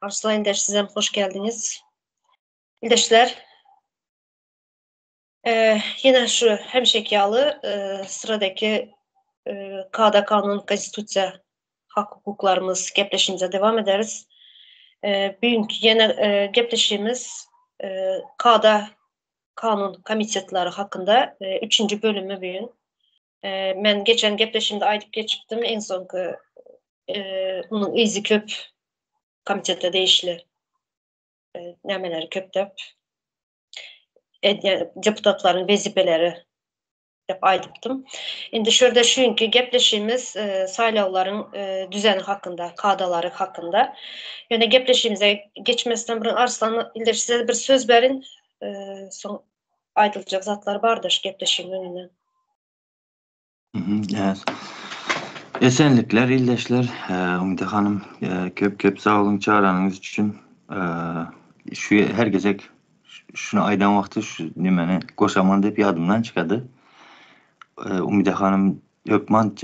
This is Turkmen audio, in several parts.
Arslan ildeş sizem hoş geldiňiz. Ildeşler, ýene şu hemişeki ýaly syradaky kada kanun konstitusiýa hak hukuklarymyz gepleşigimize dewam ederis. Bugünkü ýene gepleşigimiz kada kanun komitetleri hakynda üçünji bölümi bugün. Men geçen gepleşigimde aýdyp geçipdim, iň soňky munuň yzy köp komitete degişli nämeleri köpdep deputatlaryň wezipeleri diýip aýdypdym. Indi şu ýerde şu günki gepleşigimiz saýlawlaryň düzeni hakynda, kadalary hakynda. Ýöne gepleşigimize geçmezden burun Arslan ildeş size bir söz berin. Soň aýdyljak zatlar bardyr şu gepleşigiň öňünden. Esenlikler ildeşler, Umyda hanym köp köp sag boluň çagyranyňyz üçin. Şu her gezek şuny aýdan wagty şu nemeni goşaman diýip ýadymdan çykady. Umyda hanym hökman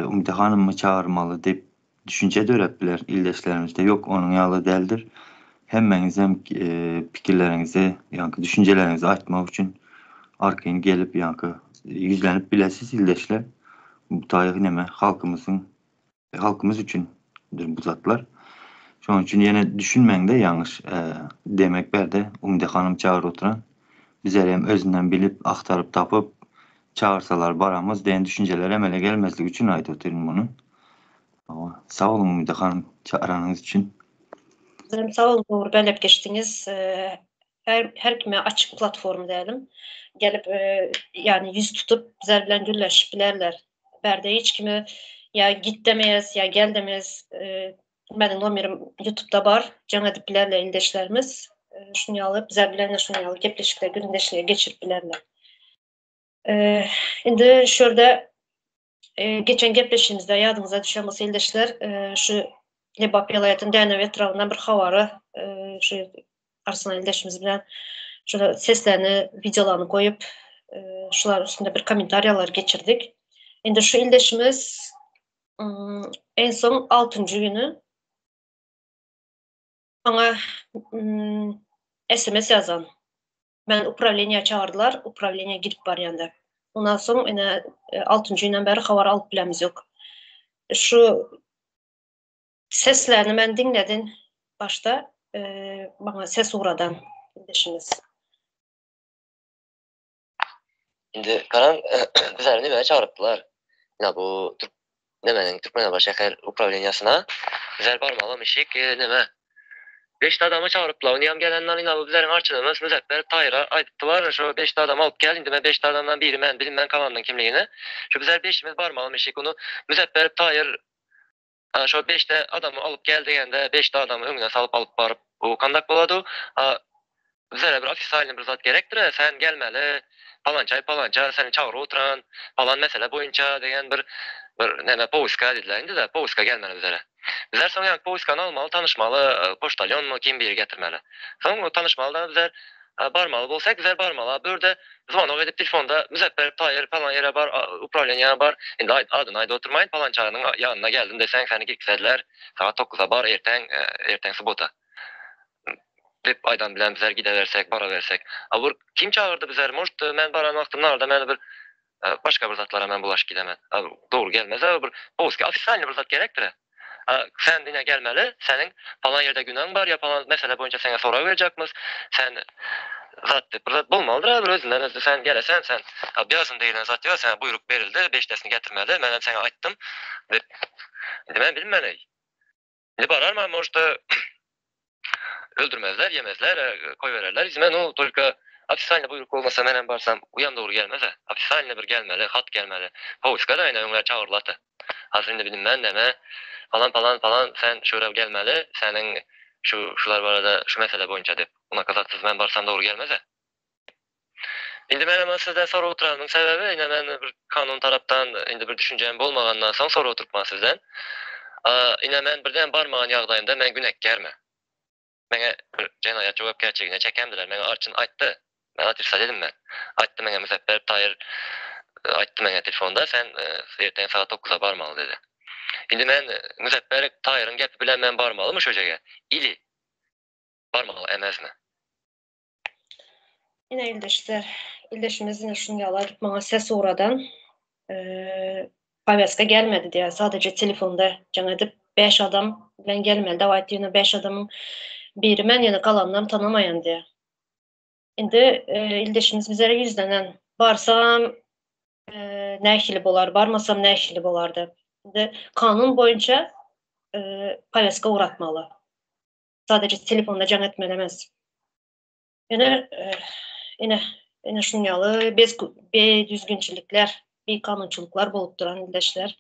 Umyda hanymy çagyrmaly diýip düşünje döräp biler ildeşlerimizde. Ýok onuň ýaly däldir. Hemmeňizem pikirleriňizi, ýaňky düşünjeleriňizi aýtmak üçin arkaýyn gelip ýaňky ýüzlenip bilesiz ildeşler. Bu taýy neme halkymyzyň halkymyz üçindir bu zatlar. Şonuň üçin ýene düşünmäňde ýalňyş demek bärde Umyda hanym çagyryp oturan. Bizler hem özünden bilip agtaryp tapyp çagyrsalar baramyz diýen düşünjeler emele gelmezligi üçin aýdyp otyryn muny. Hawa, sag boluň Umyda hanym çagyranyňyz üçin. Sizem sag boluň dogry belläp geçdiňiz. Her her kime açyk platforma dälim. Gelip ýagny ýüz tutup bizler bilen gürleşip bilerler. Bärde hiç kime ýa git demeýäs ýa gel demeýäs. Meniň nomerim ýutubda bar. Jaň edip bilerler ildeşlerimiz. Şuny ýaly bizler bilen şuny ýaly gepleşikler gürrüňdeşlikler geçirip bilerler. Indi şu ýerde Geçen gepleşigimizde ýadyňyza düşen bolsa ildeşler, şu Lebap welaýatynyň Dänew etrabyndan bir habary şu Arslan ildeşimiz bilen şular seslerini, wideolaryny goýup, şular üstünde bir kommentariýalar geçirdik. Indi şu ildeşimiz en soň altynjy güni maňa SMS ýazan. Meni uprawleniýä çagyrdylar, uprawleniýä gidip barýan diýip. Ondan soň ine altynjy günden bäri habar alyp bilemizok. Şu seslerini men diňledin başda, maňa ses ugradan ildeşimiz. Indi garaň bizleri nämä çagyrypdylar? Ina bu türk nämeniň Türkmenabat şäher uprawleniýasyna bizler barmalam işik neme beşte adamy çagyrypdylar. Onýam gelenden ina bu bizleriň arçynymyz Müzepber Taýyra aýdypdylar şo beşte adamy alyp gel indi men beşte adamdan biri men bilinmän kalandyň kimligini. Şo bizler beşimiz barmalam işik ony Müzepber Taýyr şo beşte adamy alyp gel degende beşte adamy öňüne salyp alyp baryp bu kandak bolady. A bizlere bir ofisalnyý bir zat gerekdir sen gelmeli palançaý palança seni çagyryp oturan palan mesele boýunça degen bir bir neme powska diýdiler indi de powska gelmeli bizlere. Bizler soň ýaňky powskany almaly tanyşmaly poçtalýonmy kim biri getirmeli. Soň tanyşmaly da bizler Barmaly bolsak bizler barmaly. A börde zvonok edip telefonda Müzepber Taýyr palan ýere bar, uprawleniýa bar. Indi aýt adyny aýdyp oturmaýyn, palançanyň ýanyna geldim deseň seni girkizerler. Sagat dokuzda bar erteň, erteň subota. Diýip aýdan bilen bizler gidebersek, barabersek. A bir kim çagyrdy bizleri? Может men baran wagtym narda meni bir başga bir zatlara men bulaşyp gidemen. A dogry gelmez-ä bir powski ofisalnyý bir zat gerekdir-ä. A sen diňe gelmeli, seniň palan ýerde günäň bar ýa palan mesele boýunça seňe sorag berjekmiz, sen zat diýip bir zat bolmalydyr-a bir özünden özü sen gelesen sen obýazan diýlen zat ýok seňe buýruk berildi beşdesini getirmeli menem seňe aýtdym diýip indi men bilmen eý indi bararman может öldürmezler ýemezler koýbererler yzyma nu tolko ofisalnyý buýruk bolmasa menem barsam uýam dogry gelmez-ä ofisalnyý bir gelmeli hat gelmeli powska-da ine öňler çagyrylata Hazir indi bilinmän näme palan palan palan sen şura gelmeli seniň şu şular barada şu mesele boýunça diýip unaka zatsyz men barsam dogry gelmez-ä. Indi menem sizden sorap oturanymyň sebäbi ine men bir kanun tarapdan indi bir düşünjäm bolmagandan soň sorap oturypman sizden. Ine men birden barmagan ýagdaýymda men günäkärmi? Meňe bir jenaýat jogapkärçiligine çekemdiler. Meňe arçyn aýtdy. Men otrisa dedim men. Aýtdy meňe Müzepber Taýyr aýtdy meňe telefonda sen erteň sagat dokuzda barmaly dedi. Indi men Müzepber Taýyryň gepi bilen men barmalymy şo jege? Ili. Barmaly emesmi? Ine ildeşler, ildeşimiz ine şuny ýaly aýdyp maňa ses ugradan. Powestka gelmedi diýýär. Sadece telefonda jaň edip 5 adam bilen gelmeli dep aýtdy. Ýöne 5 adamyň biri men, ýöne galanynam tanamaýan diýýär. Indi ildeşimiz bizlere ýüzlenen. Barsam nähili bolar, barmasam nähili bolar diýip. Indi kanun boýunça powestka ugratmaly. Sadece telefonda jaň etmeli emes. Ýöne ine, ine şunuň ýaly bez bedüzgünçilikler, bikanunçylyklar bolup duran ildeşler.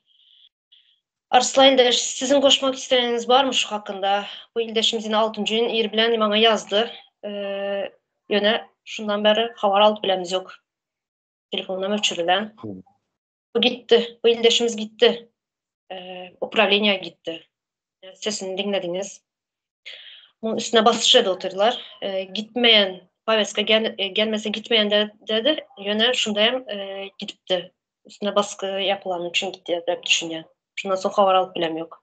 Arslan ildeş, siziň goşmak isleýäniňiz barmy şu hakynda? Bu ildeşimiz ine altynjy gün ir bilen maňa ýazdy. Ýöne şundan bäri habar alyp bilemiz ýok. Telefonam öçürilen. Bu gitdi. Bu ildeşimiz gitdi. Uprawleniýa gitdi. Sesini diňlediňiz. Munuň üstüne basyş edip otyrlar. Gitmeýän, poweska gelmese gitmeýän dedi. Ýöne şunda hem gidipdi. Üstüne basgy ýapylany üçin gitdi diýip düşünýän. Şundan soň habar alyp bilem ýok.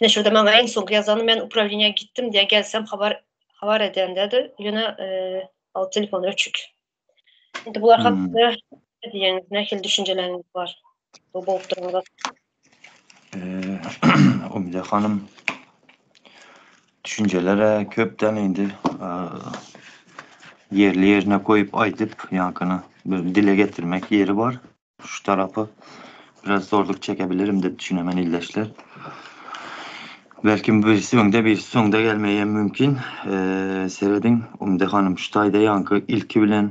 Ine şurada maňa iň soňky ýazany men uprawleniýa gitdim diýe gelsem habar habar eden dedi. Ýöne al telefon öçük. Indi bular hakda diýeňiz, nähili düşünjeleriňiz bar? Bu bolup duran zat. Umyda hanym düşünjelere köpden indi ýerli ýerine goýup aýdyp ýaňkyny bir dile getirmek ýeri bar. Şu tarapy biraz zorluk çekebilirim diýip düşünemen ildeşler. Belki birisi öňde birisi soňda gelmegi hem mümkin. Serediň Umyda hanym şu taýda ýaňky ilki bilen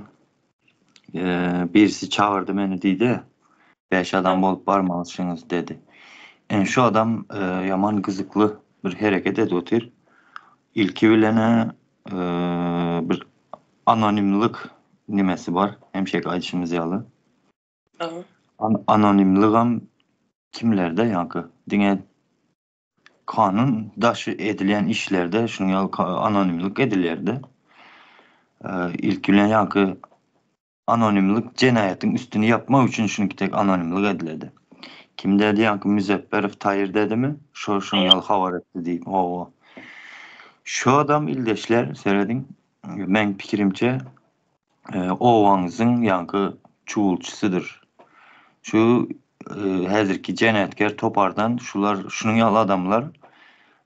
birisi çagyrdy meni diýdi. 5 adam bolup barmalysyňyz dedi. Ene şu adam ýaman gyzykly bir hereket edip otyr. Ilki bilen bir anonimlik nimesi bar, hemşeki aýdyşymyz ýaly. Anonimligam kimlerde ýaňky diňe kanun daşy edilýän işlerde şunuň ýaly anonimlik edilýärdi. Ilki bilen ýaňky anonimlik jenaýatyň üstüni ýapmak üçin şunuňki tek anonimlik ediledi. Kim dedi ýaňky Müzepberow Taýyr dedimi? Şo şunuň ýaly habar etdi diýip. Hawa. Şu adam ildeşler serediň meň pikirimçe obaňyzyň ýaňky çuwulçysydyr. Şu häzirki jenaýatkär topardan şular şunuň ýaly adamlar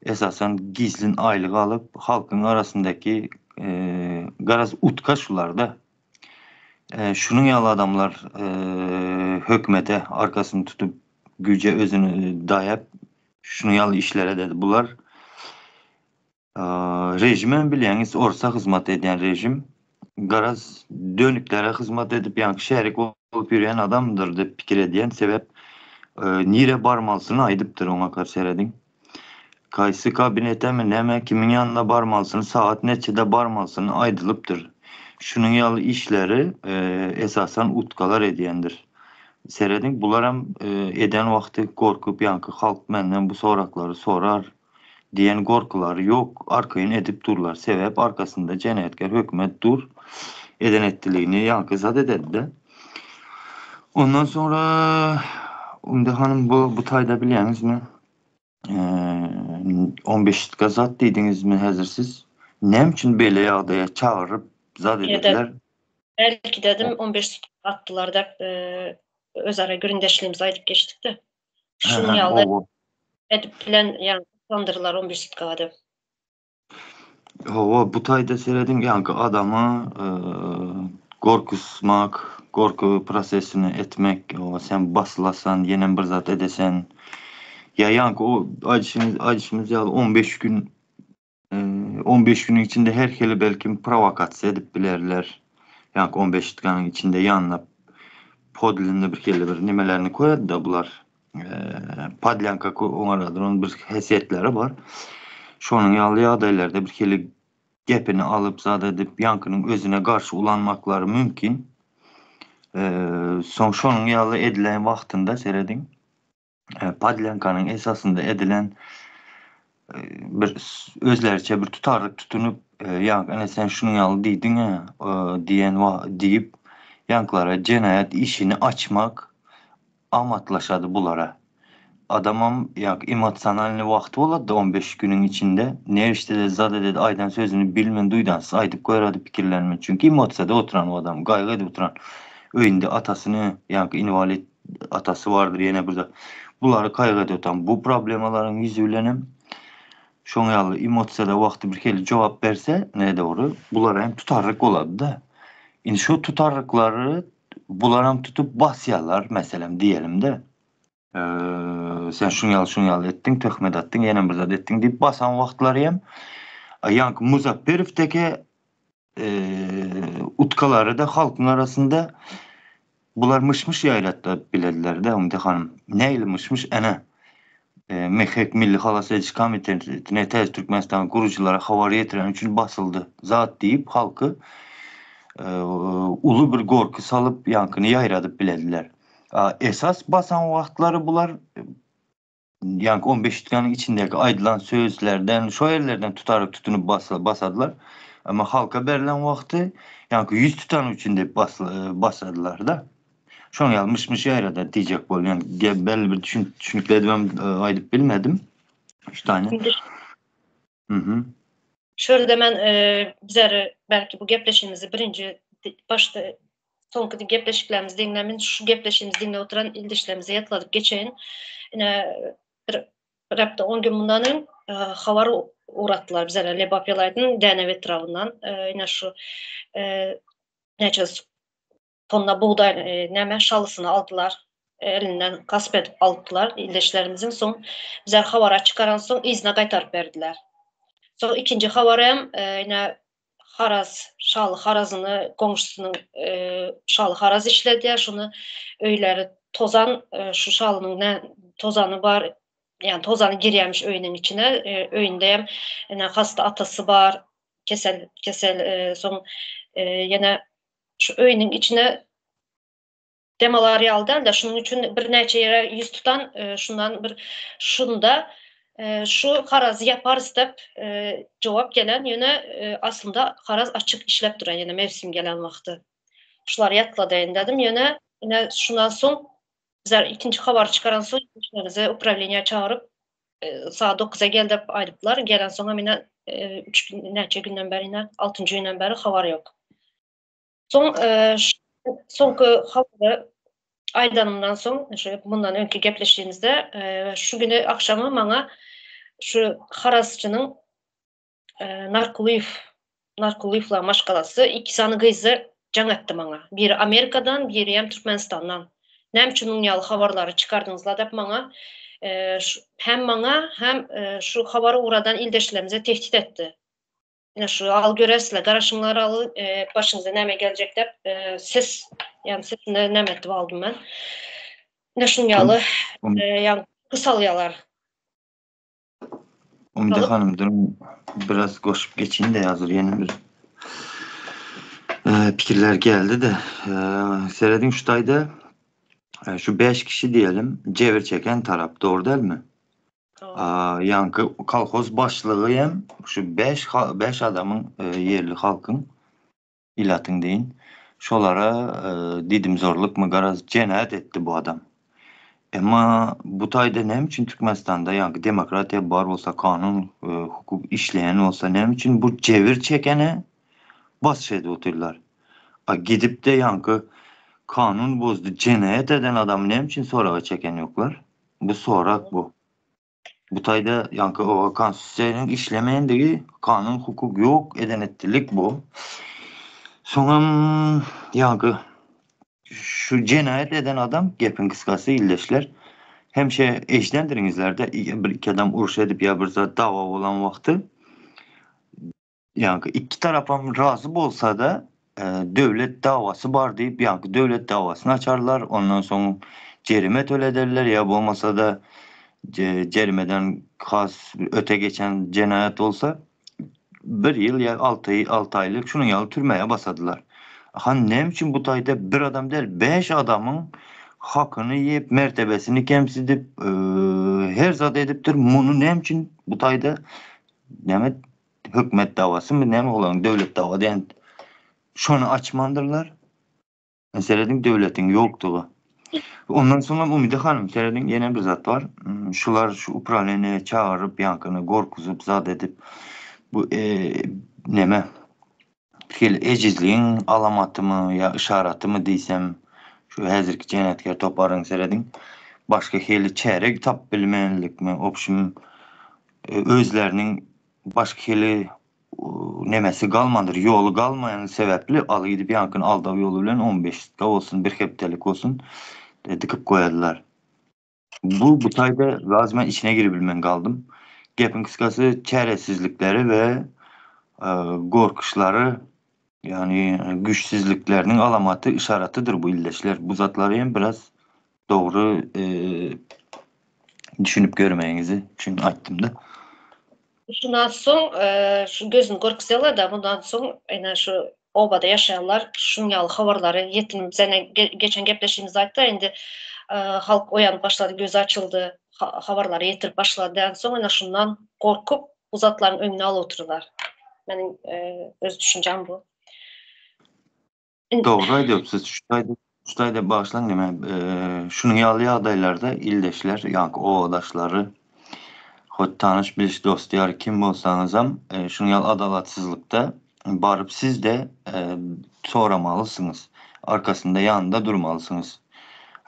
esasan gizlin aýlyk alyp halkyň arasyndaky garaz utka şularda. Şunuň ýaly adamlar hökümete arkasyny tutup güýje özüni daýap şunuň ýaly işler ededi. Bular Režimem bilýäňiz orsa hyzmat edýän režim. Garaz dönüklere hyzmat edip ýaňky şärik bolup ýörýän adamdyr diýip pikir edýän sebäp nire barmalysyny aýdypdyr oňa kar serediň. Kaýsy kabinetemi näme kimiň ýanyna barmalysyny sagat neçede barmalysyny aýdylypdyr. Şunuň ýaly işleri esasan utkalar edýändir. Serediň bularam eden wagty gorkup ýaňky halk menden bu soraklary sorar Diýen gorkulary ýok, arkaýyn edip durlar. Sebäp arkasynda jenaýatkär hökümet dur. Eden etdiligini ýaňky zat ededi-de. Ondan soňra Umda hanym bu bu taýda bilýäňizmi? 15 sutka zat diýdiňizmi häzir siz? Näme üçin beýle ýagdaýa çagyryp zat edediler? Belki dedim 15 sutka atdylar dep özara gürrüňdeşligimizde aýdyp geçdik-de. Şunuň ýaly edip bilen ýa utandyrlar 15 sutka dep. Hawa, bu taýda serediň, ýaňky adama gorkuzmak, gorky prosesini etmek, hawa sen basylasan, ýenem bir zat edesen. Ýa ýaňky o aýdyşyňyz, aýdyşymyz ýaly 15 gün 15 günüň içinde her hili belkim prowokasiýa edip bilerler. Ýaňky 15 sutkanyň içinde ýanyna podlinny bir hili bir nimelerini koýady-da bular. Podlyanka oňaradyr, onuň bir häsiýetleri bar. Şonuň ýaly ýagdaýlarda bir hili gepini alyp zat edip ýaňkynyň özüne garşy ulanmaklary mümkin. Soň şonuň ýaly edilen wagtynda serediň. Podlyankanyň esasynda edilen bir özleriçe bir tutarlyk tutunyp, ýaňky ene sen şunuň ýaly diýdiň-ä diýen diýip, ýaňkylara jenaýat işini açmak amatlaşady bulara. Adamam ýa emosionalnyý wagty bolady-da 15 günüň içinde. Nerişde-de zada-da aýdan sözüni bilmen duýdansyz aýdyp goýarady pikirlenme. Çünki emosiýada oturan o adam, gaýgy edip oturan. Öýünde atasyny, ýaňky inwalid atasy bardyr ýene bir zat. Bulary gaýgy edip oturan. Bu problemalaryň ýüzi bilenem şoň ýaly emosiýada wagty bir hili jogap berse nädogry, bulara hem tutarlyk bolady-da. Indi şo tutarlyklary bularam tutup basýarlar meselem diýelim-de. Sen şuň ýaly şuň ýaly etdiň, töhmet atdyň, ýene bir zat etdiň diýip basan wagtlary hem ýaňky Muzapperowdeki utkalary-da halkyň arasynda bular myş-myş ýaýratdy bilediler-de Umyda hanym. Nähili myş-myş? Ene, MHK Milli halas ediş komitetine Täze Türkmenistanyň gurujylara habar ýetiren üçin basyldy zat diýip halky uly bir gorky salyp ýaňkyny ýaýradyp bilediler. Esas basan wagtlary bular ýaňky 15 utkanyň içindäki aýdylan sözlerden, şo ýerlerden tutaryk tutunyp basadylar. Emma halka berlen wagty ýaňky ýüz tutany üçin diýip basadylar-da. Şoň ýaly myş-myş ýaýradylar diýjek bolýan. Belli bir düşünikli edibem aýdyp bilmedim. Üç tane. Mhm. Şu ýerde men bizleri belki bu gepleşigimizi birinji başda soňky gepleşiklerimizi diňlämin, şu gepleşigimizi diňläp oturan ildeşlerimize ýatladyp geçeýin. Ine bir bir hepde 10 gün mundan öň habar ugratdylar bizlere Lebap welaýatynyň Dänew etrabyndan. Ine şu näçe tonna bugdaý näme şalysyny aldylar. Elinden gasp edip alypdylar ildeşlerimiziň. Soň bizler habara çykaransoň yzyna gaýtaryp berdiler. Soň ikinji habar hem ine haraz, şaly harazyny goňşusynyň şaly haraz işledýär. Şuny öýleri tozan şu şalynyň nä tozany bar, ýani tozany girýärmiş öýüniň içine. Öýünde hem ine hasta atasy bar, kesel kesel soň ýene şu öýüniň içine dem alar ýaly däl-de, şunuň üçin birnäçe ýere ýüz tutan, şundan bir şunda şu harazy ýaparys diýip jogap gelen, ýöne aslynda haraz açyk işläp duran ýene mewsim gelen wagty. Şulary ýatladaýyn dedim, ýöne ine şundan soň bizler ikinji habary çykaran soň işlerimizi uprawleniýä çagyryp saat 9-a gel diýip aýdypdylar. Gelen soň hem ine 3 gün näçe günden bäri ine 6-njy günden bäri habar ýok. Soň soňky habary aýdanymdan soň, şu mundan öňki gepleşigimizde şu güni agşamy maňa şu harazçynyň Narkulyýew Narkulyýewlaryň maşgalasy iki sany gyzy jaň etdi maňa. Biri Amerikadan, biri hem Türkmenistandan. Näme üçin muň ýaly habarlary çykardyňyzla diýip maňa hem maňa hem şu habary ugradan ildeşlerimize tehdit etdi. Ine şu al görersizler, garaşyňlar al, başyňyza näme geljek diýip, ses, ýagny sesini näme etip aldym men. Ine şuň ýaly, ýagny salýarlar. Umyda hanym duruň biraz goşup geçeyim de hazır ýene bir pikirler geldi de serediň şu taýda şu 5 kişi diýelim jebir çeken tarap dogry dälmi? Ýaňky kolhoz başlygy hem şu 5 5 adamyň ýerli halkyň ilatyň deýin şolara diýdimzorlukmy garaz jenaýat etdi bu adam. Emma bu taýda näme üçin Türkmenistanda ýaňky demokratiýa bar bolsa kanun hukuk işleýän bolsa näme üçin bu jebir çekene basyş edip otyrlar. A gidipde ýaňky kanun bozdy jenaýat eden adamy näme üçin soraga çeken ýoklar? Bu sorag bu. Bu taýda ýaňky o konstitusiýanyň işlemeýändigi, kanun hukuk ýok eden etdilik bu. Soňam ýaňky şu jenaýat eden adam gepiň gysgasy ildeşler hemşe eşidendiriňizlerde bir iki adam uruş edip ýa bir zat dawa bolan wagty ýaňky iki tarapam razy bolsa-da döwlet dawasy bar diýip ýaňky döwlet dawasyny açarlar ondan soň jerime tölederler ýa bolmasa-da jerimeden has öte geçen jenaýat bolsa bir ýyl ýa alty alty aýlyk şunuň ýaly türmäge basadylar. Han näme üçin bu taýda bir adam däl bäş adamyň hakyny iýip mertebesini kemsidip her zat edipdir muny näme üçin bu taýda näme hökümet dawasymy näme olaryň döwlet dawa diýen şony açmandyrlar. Serediň döwletiň ýokdugy. Ondan soňam Umyda hanym serediň ýene bir zat bar. Şular şu uprawleniýe çagyryp ýaňkyny gorkuzyp zat edip bu neme hili ejizligiň alamatymy ýa yşaratymy diýsem şu häzirki jenaýatkär toparyň serediň başga hili çäre tapyp bilmänlikmi obşim özleriniň başga hili nemesi galmandyr, ýoly galmaýany sebäpli aly gidip ýaňkyny aldaw ýoly bilen 15 sutka bolsun, bir hepdelik bolsun dikip goýadylar. Bu bu taýda lazma içine giribilmen galdym. Gepiň kyskasy çäresizlikleri we gorkuşlary ýagny güýçsüzlikleriniň alamaty, yşaratydyr bu ildeşler. Bu zatlary hem biraz dogry düşünip görmegiňizi üçin aýtdym-da. Şundan soň şu gözüni görkezýärler-de, mundan soň ine şu obada ýaşaýanlar şunuň ýaly habarlary ýetim bize geçen gepleşigimizde aýtdy, indi halk oýanyp başlady, gözi açyldy, habarlary ýetirip başlady diýen soň ine şundan gorkup bu zatlaryň öňüni alyp otyrlar. Meniň öz düşünjäm bu. Dogry aýdypsyz, şu taýda şu taýda bagyşlaň neme, şunuň ýaly ýagdaýlarda ildeşler, ýaňky obadaşlary, hot tanyş biliş dost ýar kim bolsaňyzam, şunuň ýaly adalatsyzlykda baryp siz-de soramalysyňyz, arkasynda ýanynda durmalysyňyz.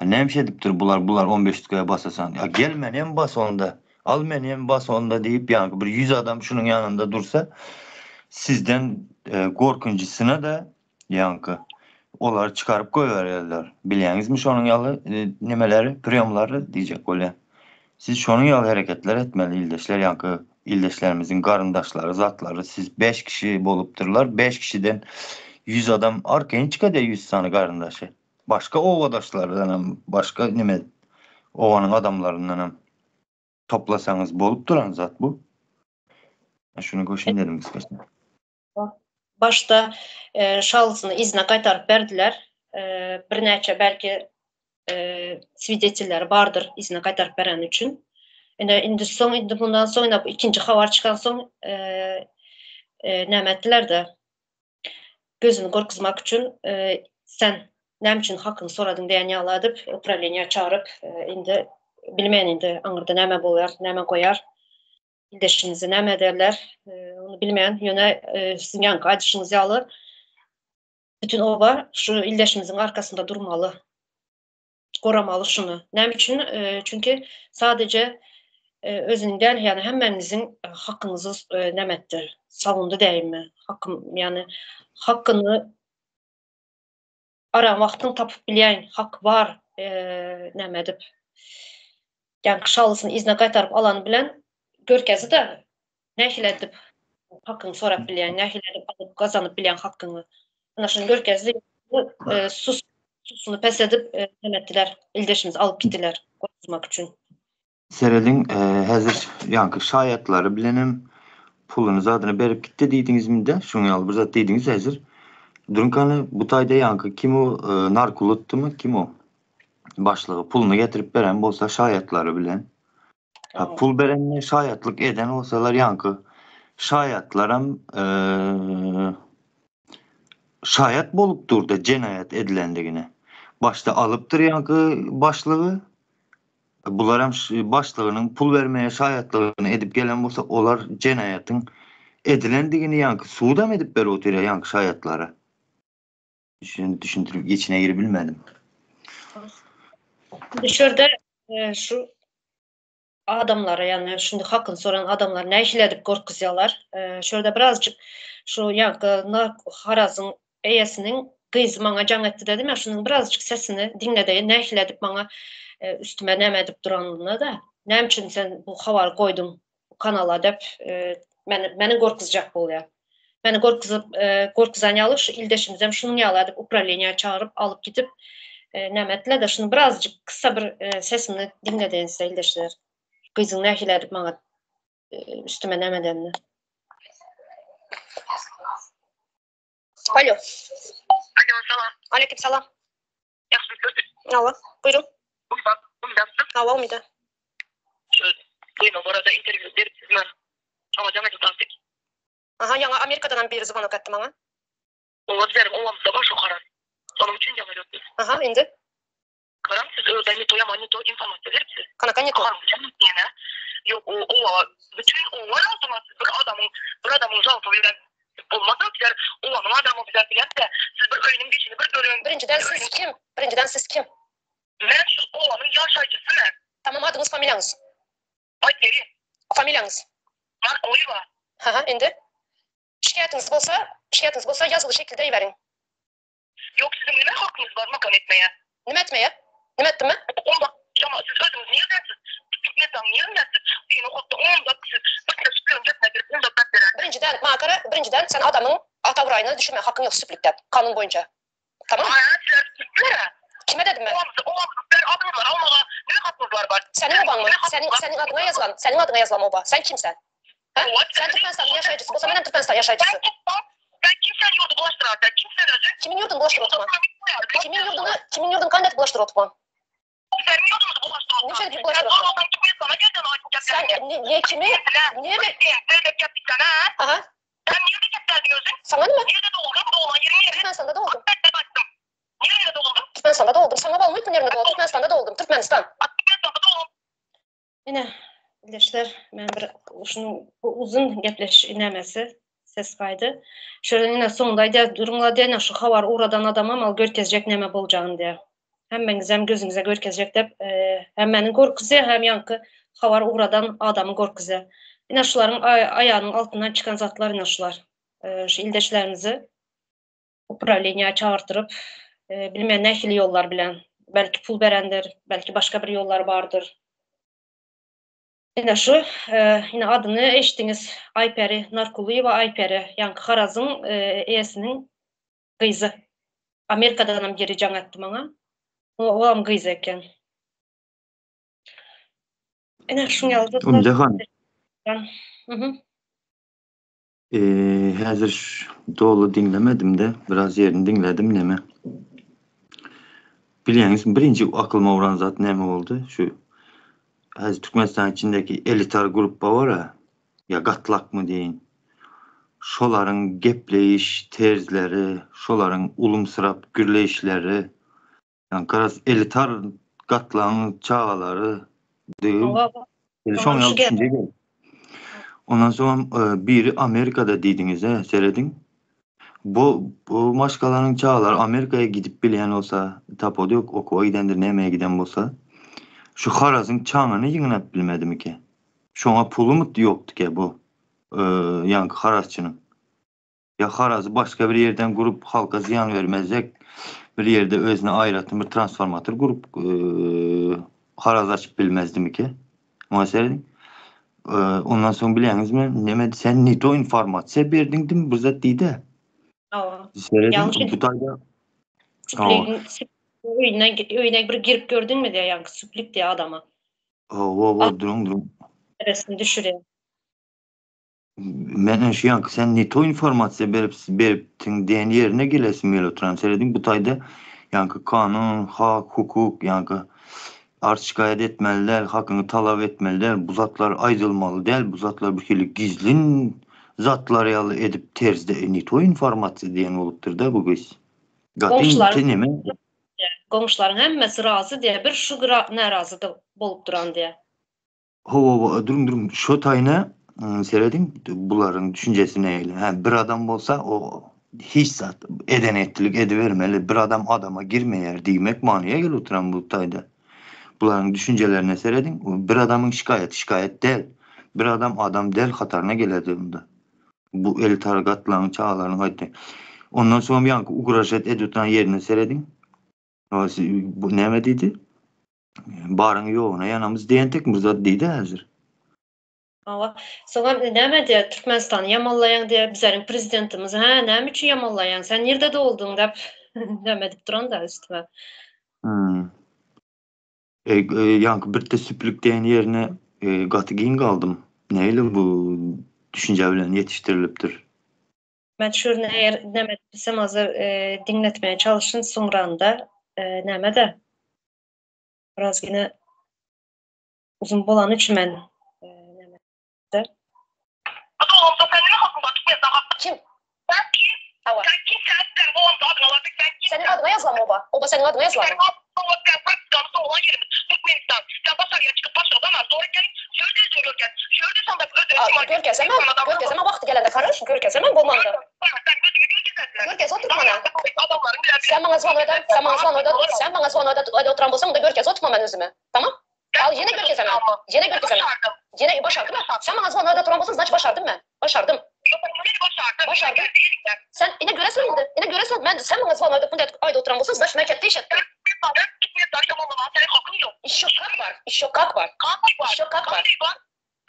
Näme edipdir bular, bular on beş tükeýe basasan, ýa gel menem bas onda, al menem bas onda diýip, ýaňky bir ýüz adam şunuň ýanynda dursa, sizden gorkunjysyna-da Ýaňky. Olary çykaryp goýberýärler. Bilýäňizmi şonuň ýaly nemeleri, priýomlary diýjek bolýan. Siz şonuň ýaly hereketler etmeli ildeşler, ýaňky ildeşlerimiziň garyndaşlary, zatlary siz beş kişi bolupdyrlar, beş kişiden ýüz adam arkaýyn çykadýar ýüz sany garyndaşy. Başga obadaşlardanam, başga neme obanyň adamlaryndanam toplasaňyz bolup duran zat bu. Şuny goşaýyn dedim gysgaça. Başda şalysyny yzyna gaýtaryp berdiler. Birnäçe belki swidetelleri bardyr yzyna gaýtaryp bereni üçin. Ine indi soň indi mundan soň ine bu ikinji habar çykan soň näme etdiler-de gözüni gorkuzmak üçin sen näme üçin hakyňy soradyň diýen ýaly edip uprawleniýä çagyryp indi bilmeýän indi aňyrda näme bolýar, näme goýar. Ildeşiňizi näme ederler, ony bilmeýän. Ýöne siziň ýaňky aýdyşyňyz ýaly bütin oba şu ildeşimiziň arkasynda durmaly. Goramaly şuny. Näme üçin? Çünki sadeje özüniň däl, ýagny hemmäňiziň hakyňyzy näme etdi, sawundy däýinmi? Hakym, ýagny hakyny aran wagtyň tapyp bilýän, hak bar, näme edip. Ýaňky şalysyny yzyna gaýtaryp alany bilen görkezdi-de, nähili edip hakyňy sorap bilýäň, nähili edip alyp gazanyp bilýäň hakyňy. Ana şuny görkezdi. Sus, susuny pes edip, näme etdiler, ildeşimizi alyp gitdiler gorkuzmak üçin. Serediň, häzir ýaňky şaýatlary bilenem puluny zadyny berip gitdi diýdiňizmi-de, şuň ýaly bir zat diýdiňiz häzir. Duruň bu taýda ýaňky kim o, Narkulutdymy, kim o? Başlygy puluny getirip beren bolsa şaýatlary bilen. Ha, pul berenine şaýatlyk eden bolsalar ýaňky şaýatlaram şaýat bolup durda jenaýat edilendigine. Başda alypdyr ýaňky başlygy, Bularam başlygynyň pul bermeye şaýatlygyny edip gelen bolsa olar jenaýatyň edilendigini ýaňky sudam edip berip otyr ýaňky şaýatlara. Düşünip düşündirip içine girip bilmedim. Düşerde e, şu adamlara ýagny şuny hakyny soran adamlar nähili edip gorkuzýarlar. E, şurada birazjyk şu ýaňky harazyň Eýesiniň gyzy maňa jaň etdi dedim ýa şunuň birazjyk sesini diňledeýin nähili edip maňa üstüme näme edip duranyny-da näme üçin sen bu habary goýduň bu kanala dep meni meni gorkuzjak bolýar. Meni gorkuzyp gorkuzan ýaly şu ildeşimizem şunuň ýaly edip uprawleniýä çagyryp alyp gidip näme etdiler-de şuny birazjyk kyssa bir sesini diňledeýin size ildeşler. Gyzyň nähili edip maňa üstüme näme edenini. Alo. Alo, salam. Aleyküm salam. Ýagşymysyňyz? Hawa, buýruň. Umyda, Umydamsyň? Hawa, Umyda. Şu Duýma barada interwýu beripsiz-mi? Şoňa jaň edip galdyk. Aha, ýaňy Amerikadanam biri zvonok etdi maňa. Oba bizleriň obamyzda bar şo karar. Şonuň üçin jaň edip. Aha, indi? Garaň siz. özem ne to ýaman ne to informasiýa beripsiz. Kanaka ne to? Ýok o oba bütin oba ýagdyma bir adamyň bir adamyň jalpy bilen bolmaz bizler obanyň adamy bizler bilemde siz bir öýüniň beşini bir bölüň. Birinjiden siz kim? Birinjiden siz kim? Men şu obanyň ýaşaýjysy men. Tamam adyňyz familiýaňyz? Aýt beri. Familiýaňyz? Narkulyýewa. Haha indi şikaýatyňyz bolsa şikaýatyňyz bolsa ýazgyly şekilde iberiň. Ýok siziň nime hakyňyz bar makan etmeýe? Nime etmeýe? Nime etdim men? Onda jama siz özüňiz nirdensiz? Türkmenistanyň nirindensiz? Seni okatdy onda siz bir kere süplügiň jesine girip onda zat berer. Birinjiden maňa gara birinjiden sen adamyň at abraýyny düşürmäge hakyň ýok süplükde kanun boýunça. Tamam. Aýa sizler süplere. Kime dedim men? Obamyzda obamyzda adyňyz bar almaga nime hakyňyz bar bar? Seniň obaňmy? Seniň seniň adyňa ýazylan seniň adyňa ýazylan oba. Sen kim sen? Hä? Sen Türkmenistanyň ýaşaýjysy bolsa menem Türkmenistan ýaşaýjysy. Sen kim sen ýurdy bulaşdyrar sen kim sen özüň? Kimiň ýurduny bulaşdyryp oturman? Kimiň ýurduny kimiň ýurduny kandek bulaşdyryp oturman? Seniň ýurduňyzy bulaşdyryp oturman. Nişe bulaşdyryp oturman? Türkmenistana gelden aýdyp Sen ne kimi ne mi? Sen gep bitsen ha? Aha. Sen nirede gep geldin özüň? Saňa nime? Nirede doguldyň? Doglan ýeriň nere? Türkmenistanda doguldym. Nirede doguldyn? Türkmenistanda doguldym. Saňa bagly nirede doguldym? Türkmenistanda doguldym. Türkmenistan. Türkmenistanda doguldym. Ine, ildeşler, men bir şunuň bu uzun gepleş nämesi ses gaýdy. Şöyle ine soňunda aýdýar, duruňla diýen, şu habar ugradan adamam al görkezjek näme boljagyny diýär. Hemmeňizem gözüňize görkezjek diýip, e, hem meniň gorkuzýar, hem ýaňky habar ugradan adamy gorkuzýar. Ine şularyň aýagynyň altyndan çykan zatlar ine şular. E, şu ildeşlerimizi uprawleniýä çagyrtyryp, e, bilmeýän nähili ýollar bilen, belki pul berendir, belki başga bir ýollar bardyr. Ine şu, e, ine adyny eşitdiňiz, Aýperi Narkulyýewa Aýperi, ýaňky Harazyň e, eýesiniň gyzy. Amerikadanam biri jaň etdi maňa. O, olam gyzy eken. Ine şuň ýaly zatlar. Umide han. Mhm. Häzir doly diňlemedim-de, biraz ýerini diňledim neme. Bilýäňiz, birinji aklyma uran zat näme boldy? Şu häzir Türkmenistan içindäki elitar gruppa bar-a, ýa gatlakmy diýeýin. Şolaryň gepleýiş terzleri, şolaryň ulumsyrap gürleýişleri, ýa garaz elitar gatlagyň çagalary diýip, şoň ýaly düşünje geldi. Ondan soňam biri Amerikada diýdiňiz-ä, serediň. Bu bu maşgalanyň çagalary Amerikaya gidip bilýän bolsa, tapawudy ýok, okuwa gidendir, nämeye giden bolsa, şu harazyň çaňyny ýygnap bilmedimikä? Şoňa pulumy ýokdukä bu ýaňky harazçynyň? Ýa harazy başga bir ýerden gurup halka zyýan bermezek bir ýerde özüne aýratyn bir transformator gurup haraz açyp bilmezdimiki? Muňa serediň. Ondan soň bilýäňizmi neme sen ne to informasiýa berdiň dim bir zat diýdi. Hawa. Serediň bu taýda öýüne öýüne bir girip gördüňmi diýýär ýaňky süplik diýýär adama. Hawa, hawa, duruň, duruň. Resmi düşürýär. Men şu ýanky sen ne to informasiýa berip beripdiň diýen ýerine gelesim gelip oturan. Serediň bu taýda ýanky kanun, hak, hukuk, ýanky arz şikaýat etmeli däl, hakyňy talap etmeli däl, bu zatlar aýdylmaly däl, bu zatlar bir hili gizlin zatlar ýaly edip terzde e, ne to informasiýa diýen bolupdyr-da bu gyz. Gaty neme? Goňşularyň hemmesi razy diýä, bir şu närazy bolup duran diýä. Hawa, duruň, duruň. Şo taýyna serediň, bularyň düşünjesi nähili. Hä, bir adam bolsa, o hiç zat eden etdilik edibermeli. Bir adam adama girmeýär diýmek manyýa gelip oturan bu taýda. Bularyň düşünjelerine serediň. Bir adamyň şikaýaty şikaýat däl. Bir adam adam däl hataryna gelerdi onda. Bu elitar gatlagyň çagalarynyň aýtdy. Ondan soňam ýaňky ugražat edip oturan ýerine serediň. Bu näme diýdi? Baryň ýoguna ýanamyz diýen tek bir zat diýdi häzir. Hawa. Soňam näme diýýär, Türkmenistany ýamanlaýaň diýýär, bizleriň prezidentimiz, hä, näme üçin ýamanlaýaň, sen nirde doguldyň diýip, näme edip duran-da üstüme. Hmm. E, e, ýaňky birde süplük diýen ýerine e, gaty giň galdym. Nähili bu düşünje bilen ýetişdirilipdir? Men şuny eger näme edip bilsem hazir e, diňletmäge çalyşyn soňranda e, näme-de biraz ýene uzun bolany üçin men e, näme de Kim? Sen kim? Hawa. Sen kim? Sen sen bu onda adyna Seniň adyňa ýazylan oba. Oba seniň adyňa ýazylan. Türkmenistany soglan ýerimiz Türkmenistan. Sen başarýan çykyp başga zaman zor ekeniň şöyle özüňi görkez. Şöyle sandap özüňi A, görkezemem, görkezemem wagty gelende karaş, görkezemem bolmanda. Sen özüňi görkezersiň. Görkez oturma maňa. Adamlaryň bilen. Sen maňa zvon eden, sen maňa zvon eden, sen maňa zvon eden oturan bolsaň onda görkez oturma men özümi. Tamam? Al ýene görkezemem. Ýene görkezemem. Ýene başardym. Sen maňa zvon eden oturan bolsaň znaçit başardym men. Başardym. Başardym. Sen ine göresiň indi. Ine göresiň. Men sen maňa zvon edip bunday aýda oturan bolsaň znaçit men ketde iş etdim. Işşo kak bar. Işşo kak bar. Işşo kak bar.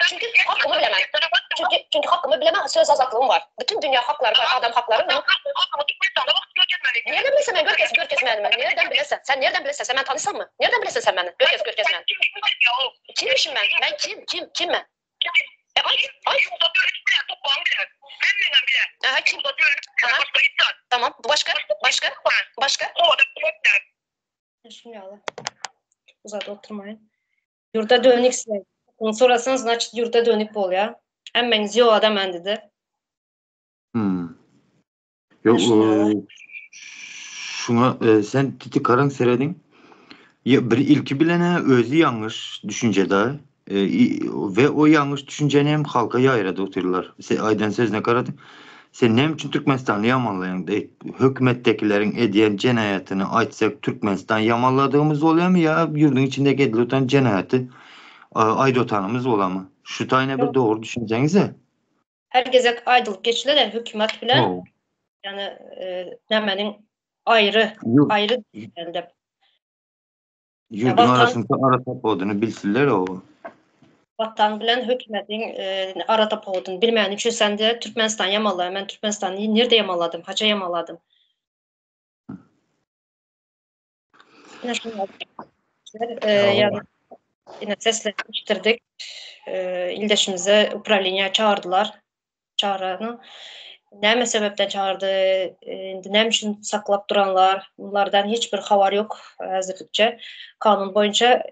Çünki hakymy bilemän. Çünki çünki hakymy bilemän söz azatlygym bar. Bütün dünýä haklary bar, adam haklary munuň. Nirden bilse men görkez görkezmänimi? Nirden bilese? Sen nirden bilese? Sen meni tanysaňmy? Nirden bilese sen meni? Görkez görkezmän. Kimmişim men? Men kim? Kim? Kim men? E aýt, aýt. Aha kim? Aha. Tamam. Başga? Başga? Başga? Şuny ýaly. Uzat oturmaýyn. Ýurda dönük Onu sorasan znaçit ýurda dönük bolýa. Hemmäňiz ýok adam endide. Hmm. Ýok, şuňa e, sen titi karaň serediň. Ya bir ilki bilene özi ýalňyş düşünjede e, we o ýalňyş düşünjeni hem halka ýaýrady otyrlar. Se aýdan sözüne garadyň. Sen näme üçin Türkmenistany ýamanlaýaň? E, hökümetdekileriň edýän jenaýatyny aýtsak Türkmenistan ýamanladygymyz bolýamy ýa ýurduň içindeki edilip oturan jenaýaty aýdyp otanymyz bolamy? Şu taýyna bir dogry düşünseňize. Her gezek aýdylyp geçilene hökümet bilen ýani nämäniň aýry aýry diýende. Ýurduň arasynda ara tapawudyny bilsinler o. Watan bilen hökümetiň ara tapawudyny bilmäni üçin sen de Türkmenistan ýamanlaýar. Men Türkmenistany nirde ýamanladym? Haça ýamanladym? Ine şunlar. Ýagny ine seslendirdik. Ildeşimizi uprawleniýä çagyrdylar. Çagyrany näme sebäpden çagyrdy, indi näme üçin saklap duranlar, bunlardan hiç bir habar ýok häzirlikçe. Kanun boýunça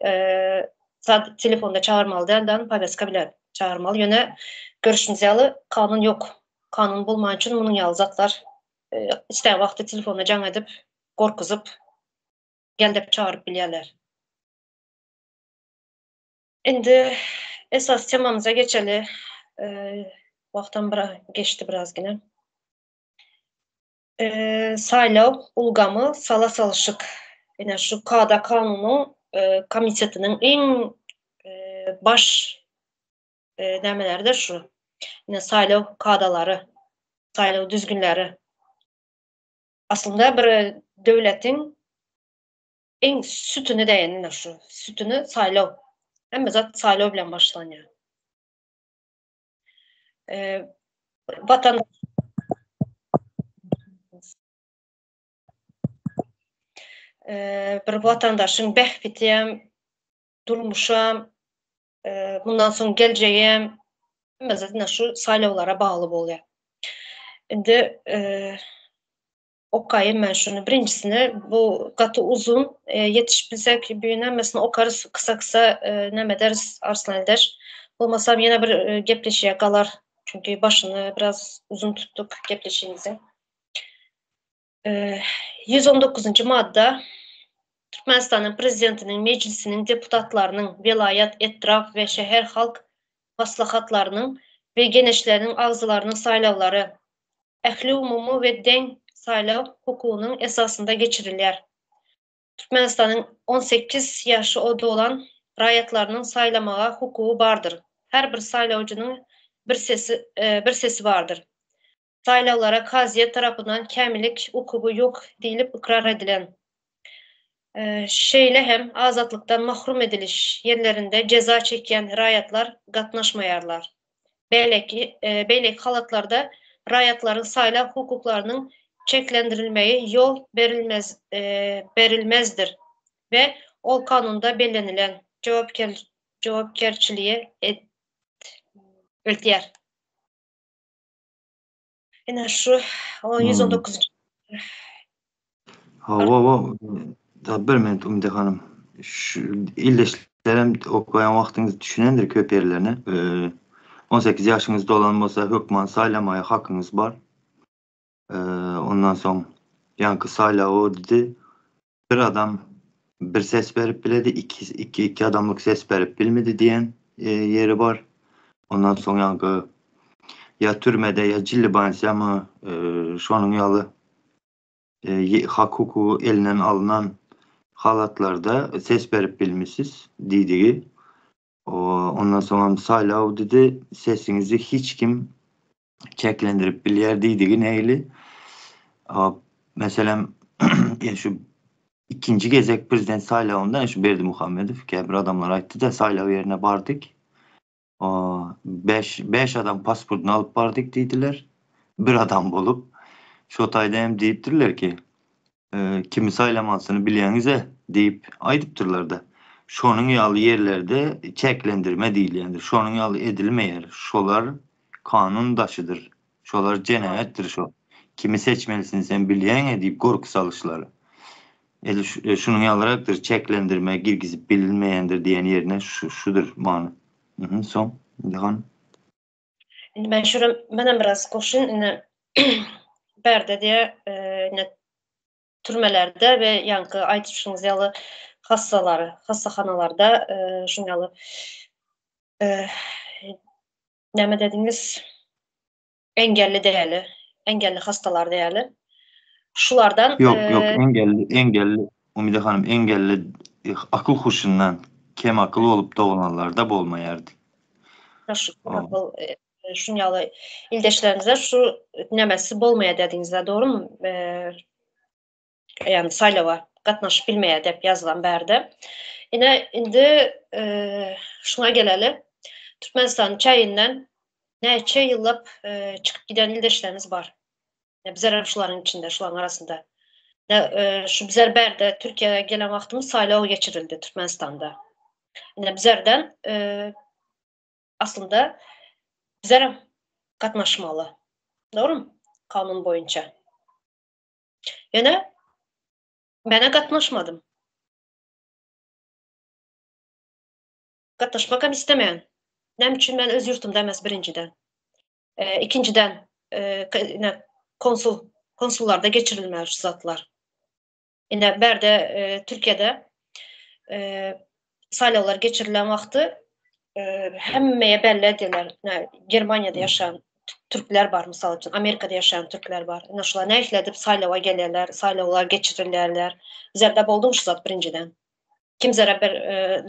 telefonda çagyrmaly dälden, poweska bilen çagyrmaly. Ýöne görüşimiz ýaly kanun ýok. Kanun bolmany üçin munuň ýaly zatlar islän wagty telefonda jaň edip, gorkuzyp, gel dep çagyryp bilýärler. Indi esasy temamyza geçeli. Wagtam bir geçdi biraz gine. Saýlaw ulgamy sala salyşyk. Ine şu kada kanunyň komitetiniň iň baş nämeleri-de şu. Ine saýlaw kadalary, saýlaw düzgünleri. Aslynda bir döwletiň Iň sütüni deýin ine şu. Sütüni saýlaw. Hemme zat saýlaw bilen başlanýar. Watan bir watandaşyň bähbidi hem, durmuşy hem, mundan soň geljegi hem hemme zat ine şu saýlawlara bagly bolýar. Indi Okaýyn men şuny. Birinjisini bu gaty uzun. Ýetişip bilsek büyün hemmesini okarys kysa kysa neme ederis Arslan ildeş. Bolmasam ýene bir gepleşige galar. Çünki başyny biraz uzun tutduk gepleşigimiziň. 119-njy madda Türkmenistanyň Prezidentiniň, Mejlisiniň deputatlarynyň, welaýat, etrap we şäher halk maslahatlarynyň we geňeşleriniň agzalarynyň saýlawlary ähliumumy we deň saýlaw hukugynyň esasynda geçirilýär. Türkmenistanyň 18 ýaşy dolan raýatlarynyň saýlamaga hukugy bardyr. Her bir saýlawjynyň bir sesi bir sesi bardyr. Saýlawlara kazyýet tarapyndan kämillik ukuby ýok diýlip ykrar edilen, şeýle hem azatlykdan mahrum ediliş ýerlerinde jeza çekýän raýatlar gatnaşmaýarlar. Beýleki beýleki halatlarda raýatlaryň saýlaw hukuklarynyň çäklendirilmegi ýol berilmez berilmezdir we ol kanunda bellenilen jogapkärçilige eltýär. Ine şu o 119. Hawa, hawa. Da bir minut Umide hanym. Şu ildeşlerem okaýan wagtyňyz düşünendir köp ýerlerine. 18 ýaşyňyz dolan bolsa hökman saýlamaga hakyňyz bar. Ondan soň ýaňky saýlaw diýdi. Bir adam. bir ses berip biledi, iki, iki, iki adamlyk ses berip bilmedi diýen ýeri bar. Ondan soň ýaňky ýa türmede ýa jillibansiýamy şonuň ýaly hak hukugy elinden alnan halatlarda ses berip bilmisiz diýdigi. Ondan soňam saýlaw diýdi, sesiňizi hiç kim çäklendirip bilýär diýdigi nähili? Meselem, şu ikinji gezek prezident saýlawynda şu Berdimuhamedow käbir adamlar aýtdy-da, saýlaw ýerine bardyk. Bäş adam pasportyny alyp bardyk diýdiler. Bir adam bolup. Şo taýda hem diýipdirler ki, kimi saýlamalysyny bilýäňiz-ä diýip aýdypdyrlar-da. Şonuň ýaly ýerlerde çäklendirme diýilýändir. Şonuň ýaly edilmeýär. Şolar kanun daşydyr. Şolar jenaýatdyr şo. Kimi seçmelisini sen bilýäň-ä diýip gorky salyşlary. Edil şunuň ýalyrakdyr, çäklendirme girgizip bilinmeýändir diýen ýerine şudur many. Soň, indi hany? Indi men şura menem biraz goşun indi bärde diýe indi türmelerde we ýaňky aýdyşyňyz ýaly hassalar, hassahanalarda şuň ýaly näme dediňiz engelli däli, engelli hastalar däli. Şulardan Ýok, ýok, engelli, engelli, Umyda hanym, engelli akyl huşundan kem akyl bolup doglanlarda bolmaýardy. Şu akyl şuň ýaly ildeşlerimize şu nemesi bolmaýar dediňizde, dogrymy? Ýagny saýlawa gatnaşyp bilmeýär diýip ýazylan bärde. Ine indi şuňa geleli. Türkmenistanyň çäginden näçe ýyllap çykyp giden ildeşlerimiz bar. Bizler hem şularyň içinde, şularyň arasynda. Şu bizler bärde Türkiýä gelen wagtymyz saýlaw geçirildi Türkmenistanda. Ine bizlerden aslynda bizler hem gatnaşmaly. Dogrymy? Kanun boýunça. Ýöne menä gatnaşmadym. Gatnaşmak hem islemeýän. Näme üçin men öz ýurtumda emes birinjiden. Ikinjiden ine konsul konsullarda geçirilmeli şu zatlar. Ine bärde Türkiýede saýlawlar geçirilen wagty hemmeye belli edýärler. Ine Germaniýada ýaşaýan türkler bar mysal üçin, Amerikada ýaşaýan türkler bar. Ine şular nähili edip saýlawa gelýärler, saýlawlar geçirilýärler. Bizlerde boldumy şu zat birinjiden? Kim zere bir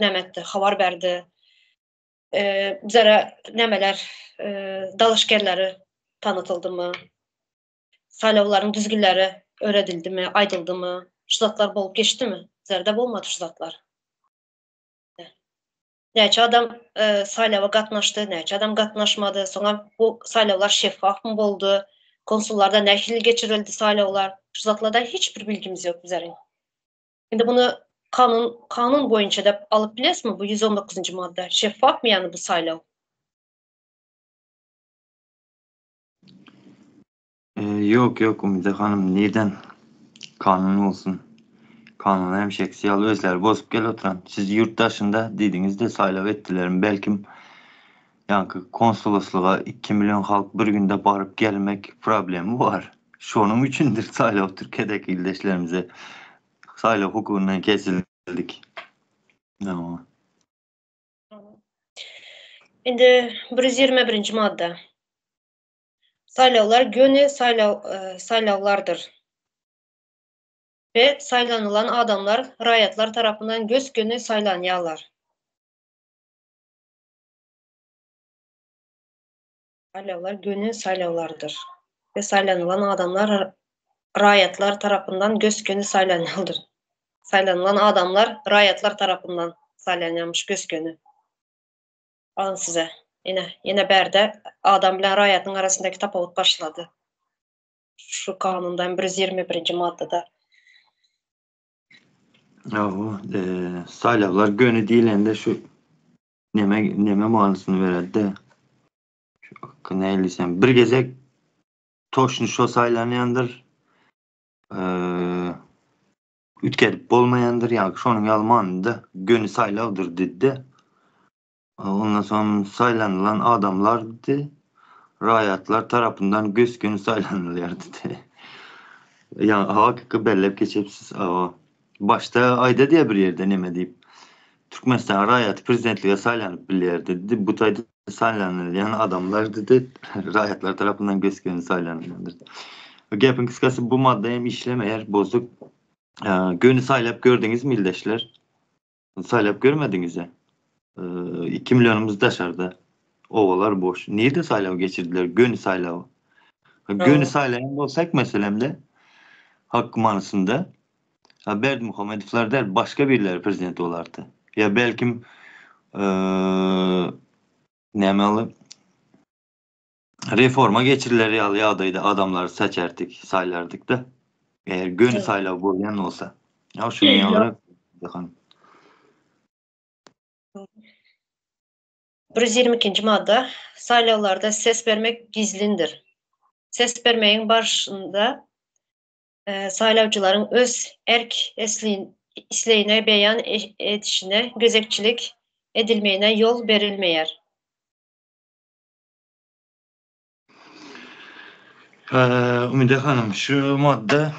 näme etdi, habar berdi. Bizlere nämeler dalaşgärleri tanatyldymy? Saýlawlaryň düzgünleri öwredildimi, aýdyldymy? Şu zatlar bolup geçdimi? Bizlerde bolmady şu zatlar. Näçe adam saýlawa gatnaşdy, näçe adam gatnaşmady, soňam bu saýlawlar şeffafmy boldy, konsullarda nähili geçirildi saýlawlar, şu zatlarda hiç bir bilgimiz ýok bizleriň. Indi muny kanun kanun boýunça dep alyp bilesmi bu 119-njy madda? Şeffafmy ýagny bu saýlaw? Ýok ýok Umyda hanym nirden kanun bolsun. Kanuny hem şeksi ýaly özleri bozup gelip oturan. Siz ýurt daşynda diýdiňizde saýlaw etdilermi belkim ýaňky konsoloslyga 2 million halk bir günde baryp gelmek problemi bar. Şonuň üçindir saýlaw Türkiýedäki ildeşlerimize saýlaw hukugyndan kesildik. Indi 121-nji madda. Saýlawlar göni saýlaw saýlawlardyr we saýlanylan adamlar raýatlar tarapyndan gös-göni saýlanýarlar. Saýlawlar göni saýlawlardyr we saýlanylan adamlar raýatlar tarapyndan gös-göni saýlanýardyr. Saýlanylan adamlar raýatlar tarapyndan saýlanýarmyş gös-göni. Alyň size. Ine, ýene bärde adam bilen raýatyň arasyndaky tapawut başlady. Şu kanundan 121-nji maddada. Hawa, saýlawlar göni diýlende şu neme neme manysyny beredi-de. Şu nähili diýsem, bir gezek toşny şo saýlanýandyr. Üýtgedip bolmaýandyr, ýa şonuň ýaly manyda göni saýlawdyr diýdi-de. Ondan soň saýlanylan adamlar diýdi, raýatlar tarapyndan gös-göni saýlanylýar diýdi. Ýa hakyky belläp geçipsiz, hawa. Başda aýda diýýär bir ýerde neme diýip. Türkmenistan raýaty prezidentlige saýlanyp bilýär diýdi. Bu taýda saýlanylýan adamlar diýdi, raýatlar tarapyndan gös-göni saýlanylýandyr. Gepiň gysgasy bu madda hem işlemeýär, bozuk. Göni saýlap gördüňizmi ildeşler? Saýlap görmediňizä? 2 millionymyz daşarda. Obalar boş. Nirde saýlaw geçirdiler? Göni saýlaw. Göni saýlaýan bolsak meselemde hak manysynda Berdimuhamedowlar däl başga birileri prezident bolardy. Ýa belkim näme ýaly reforma geçiriler ýaly ýagdaýda adamlary seçerdik, saýlardyk-da. Eger göni saýlaw bolýan bolsa. Ýa şunuň ýaly han. 122-nji madda. Saýlawlarda ses bermek gizlindir. Ses bermegiň barşynda saýlawçylaryň öz erk islegini beýan edişine gözegçilik edilmegine ýol berilmeýär. Umyda hanym, şu madda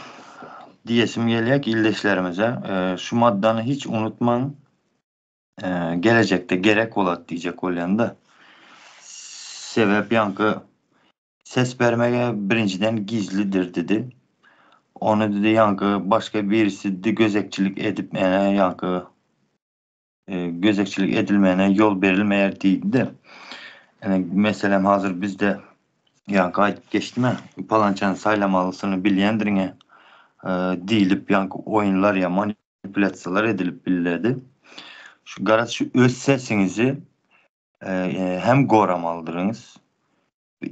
diýesim gelýär ki, ildeşlerimize, şu maddany hiç unutmaň, gelejekde gerek bolat diýjek bolýan-da. Sebäp ýaňky ses bermege birinjiden gizlidir didi. Ony didi ýaňky başga birisi didi gözegçilik edip ene ýaňky gözegçilik edilmegine ýol berilmeýär diýdi-de. Ine, meselem, hazir bizde ýaňky aýdyp geçdim-ä, palançany saýlamalysyny bilýändirin-ä diýlip, ýaňky oýunlar ýa manipulýasiýalar edilip bilnerdi. Şu garaz şu öz sesiňizi hem goramalydyryňyz.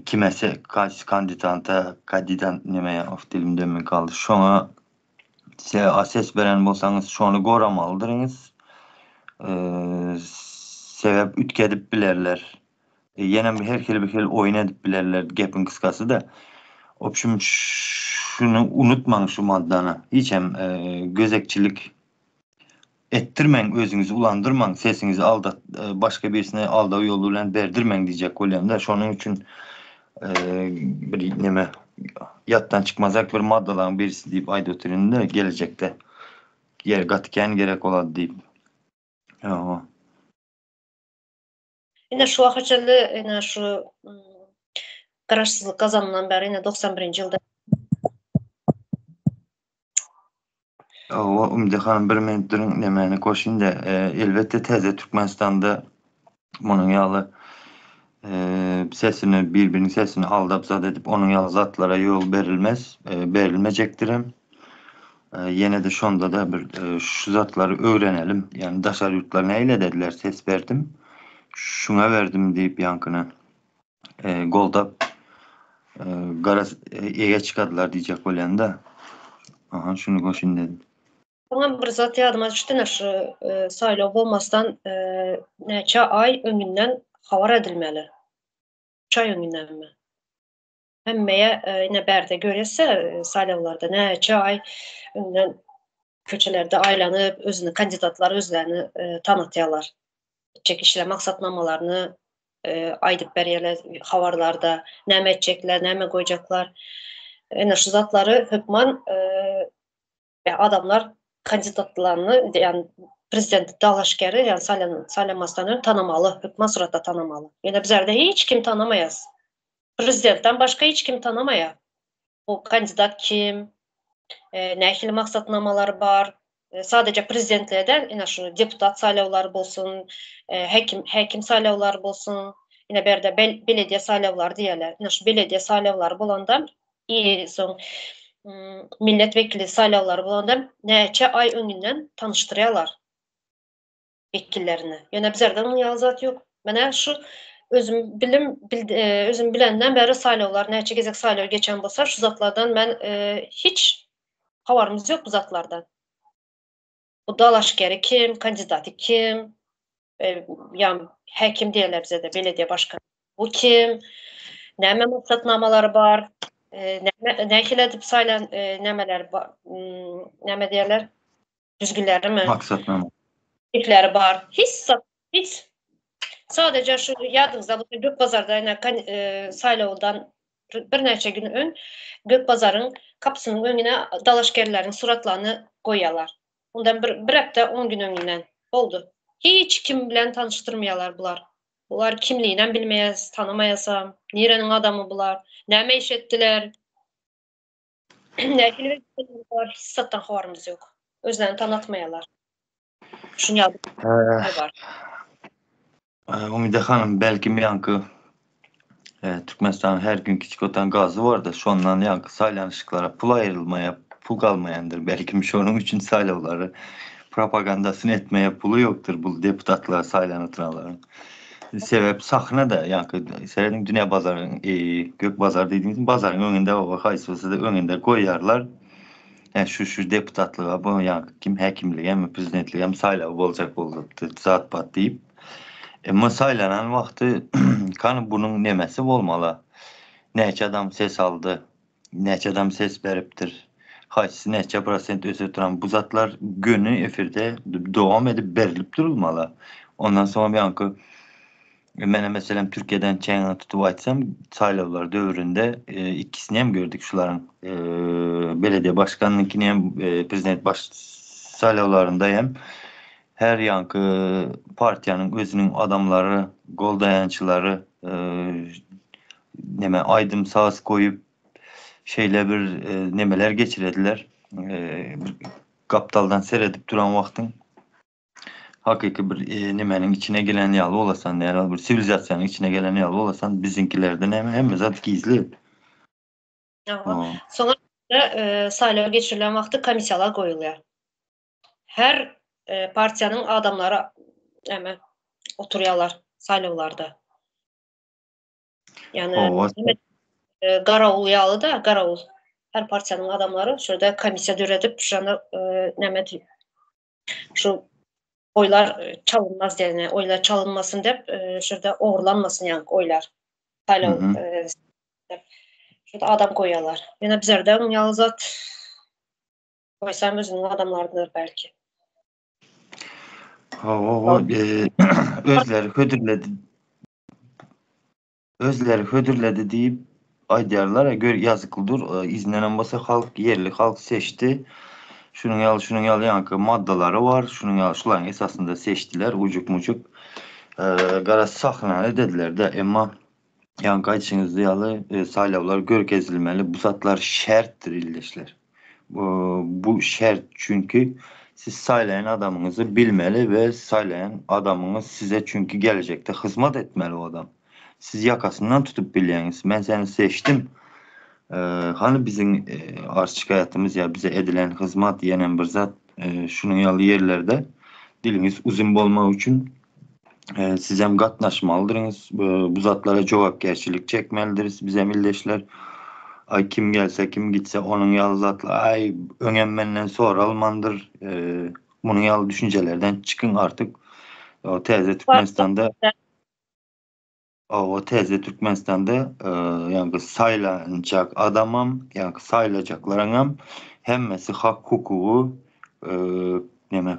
Kime se kaýsy kandidanta kandidant neme of dilim dönmey galdy. Şoňa se ses beren bolsaňyz şony goramalydyryňyz. Sebäp üýtgedip bilerler. Ýenem her hili bir hili oýun edip bilerler gepiň gysgasy-da. Obşim şuny unutmaň şu maddany. Hiçem gözegçilik Etdirmäň özüňizi ulandyrmaň sesiňizi aldat başga birisine aldaw ýoly bilen berdirmäň diýjek bolýanda şonuň üçin bir neme ýatdan çykmazak bir maddalaryň birisi diýip aýdyp otyryn-da gelejekde ýer gaty kän gerek bolady diýip. Hawa. Ine şu waka çenli ine şu garaşsyzlyk gazanandan bäri ine 91-nji ýylda Hawa, Umyda hanym bir minut duruň nemäni goşaýyn-da, elbetde täze Türkmenistanda munuň ýaly sesini bir-biriniň sesini aldap zat edip onuň ýaly zatlara ýol berilmez, berilmejekdirem. Ýene-de şonda-da bir şu zatlary öwrenelim. Ýagny daşary ýurtlar nähili edediler ses berdim, şuňa berdim diýip ýaňkyny goldap garaz eýe çykadylar diýjek bolýan-da. Aha şuny goşun dedim. Soňam bir zat ýadyma düşdi ine şu saýlaw bolmasdan näçe aý öňünden habar edilmeli. Üç aý öňündenmi? Hemmeye ine bärde görese saýlawlarda näçe aý öňünden köçelerde aýlanyp özüni kandidatlar özlerini tanatýarlar. Etjek işler maksatnamalaryny aýdyp berýärler habarlarda näme etjekler, näme goýjaklar. Ine şu zatlary hökman adamlar kandidatlaryny ýagny prezident dalaşgäri ýagny saýlan saýlanmasdan öň tanamaly, hökman suratda tanamaly. Ýöne bizlerde hiç kim tanamaýas. Prezidentden başga hiç kim tanamaýar. Bu kandidat kim, nähili maksatnamalary bar. Sadece prezidentlige däl, ine şu deputat saýlawlary bolsun, häkim häkim saýlawlary bolsun, ine bärde belediýe saýlawlary diýýärler. Ine şu belediýe saýlawlary bolanda i soň millet wekili saýlawlary bolanda näçe aý öňünden tanyşdyrýarlar wekillerini. Ýöne bizlerde onuň ýaly zat ýok. Menä şu özüm bilim özüm bilenden bäri saýlawlar näçe gezek saýlaw geçen bolsa şu zatlardan men hiç habarymyz ýok bu zatlardan. Bu dalaşgeri kim, kandidaty kim, ýa häkim diýerler bize-de, belediýe başgany. Bu kim? Näme maksatnamalary bar? Näme nähili edip saýlan nämeler bar? Näme diýerler? Düzgünlerimi? Maksatnama. Ipleri bar. Hiç zat, hiç. Sadece şu ýadyňyzda bolsa Gökbazarda ine saýlawdan birnäçe gün öň Gökbazaryň gapysynyň öňüne dalaşgärleriň suratlaryny goýýarlar. Ondan bir, bir hepde 10 gün öňünden. Boldy. Hiç kim bilen tanyşdyrmaýarlar bular. Bular kimliginem bilmeýäs, tanamaýasam. Nireniň adamy bular? Näme iş etdiler? Nähili wezipeleri bar? Hiç zatdan habarymyz ýok. Özlerini tanatmaýarlar. Şuny ýaly bar. Umyda hanym, belkim ýaňky Türkmenistanyň her gün kiçik otan gazy bardy, şondan ýaňky saýlanyşyklara pul aýrylmaýar, pul galmaýandyr, belkim şonuň üçin saýlawlary propagandasyny etmäge puly ýokdur bu deputatlara saýlanyp oturanlaryň. Sebäp sahna-da ýaňky serediň dünýä bazaryň gök bazar diýdiňizmi bazaryň öňünde oba haýsy bolsa-da öňünde goýýarlar. Hä şu şu deputatlyga bu ýaňky kim häkimligemi prezidentligemi saýlawy boljak bolupdy zat bat diýip. Emma saýlanan wagty kany bunuň nemesi bolmaly. Näçe adam ses aldy, näçe adam ses beripdir, haýsysy näçe prosent ösüp duran bu zatlar göni efirde dowam edip berlip durulmaly. Ondan soňam ýaňky Mena meselem Türkiýeden çeňňek tutup aýtsam saýlawlar döwründe ikisini hem gördük şularyň belediýe başganynyňkyny hem prezident baş saýlawlarynda hem her ýaňky partiýanyň özüniň adamlary goldaýançylary neme aýdym saz goýup şeýle bir nemeler geçirediler gapdaldan seredip duran wagtyň Hakyky bir nemäniň içine gelen ýaly bolasan, näme bir siwilizasiýanyň içine gelen ýaly bolasan, biziňkilerde näme hemme zat gizli. Soňra saýlaw geçirilen wagty komissiýalar goýulýar. Her partiýanyň adamlary näme oturýarlar saýlawlarda. Ýagny garawul ýaly-da, garawul. Her partiýanyň adamlary şu ýerde komissiýa döredip, şonda näme Şu oýlar çalynmaz diýen, oýlar çalynmasyn diýip, şu ýerde ogurlanmasyn ýaňky oýlar. Saýlaw şu adam goýýarlar. Ýöne bizlerde onuň ýaly zat goýsam özüniň adamlarydyr belki. Hawa, özleri hödürledi. Özleri hödürledi diýip aýdýarlar, gör ýazykly dur, yzyndanam bolsa halk, ýerli halk seçdi. Şunuň ýaly, şunuň ýaly ýaňky maddalary bar, şunuň ýaly, şularyň esasynda seçdiler, ujuk-mujuk. Garaz sahnany dediler-de, emma ýaňky aýdyşyňyz ýaly saýlawlar görkezilmeli, bu zatlar şertdir ildeşler. Bu şert çünki siz saýlaýan adamyňyzy bilmeli we saýlaýan adamyňyz size çünki gelejekde hyzmat etmeli o adam. Siz ýakasyndan tutup bilýäňiz. Men seni seçdim. Hany biziň arz şikaýatymyz ýa bize edilen hyzmat ýenem bir zat şunuň ýaly ýerlerde diliňiz uzyn bolmagy üçin sizem gatnaşmalydyryňyz. Bu zatlara jogapkärçilik çekmelidiris bizem ildeşler. Aý kim gelse kim gitse onuň ýaly zatlar aý öňem menden soralmandyr. Munuň ýaly düşünjelerden çykyň artyk. Täze Türkmenistanda o täze Türkmenistanda ýaňky saýlanjak adamam, ýaňky saýlajaklaryňam hemmesi hak hukugy neme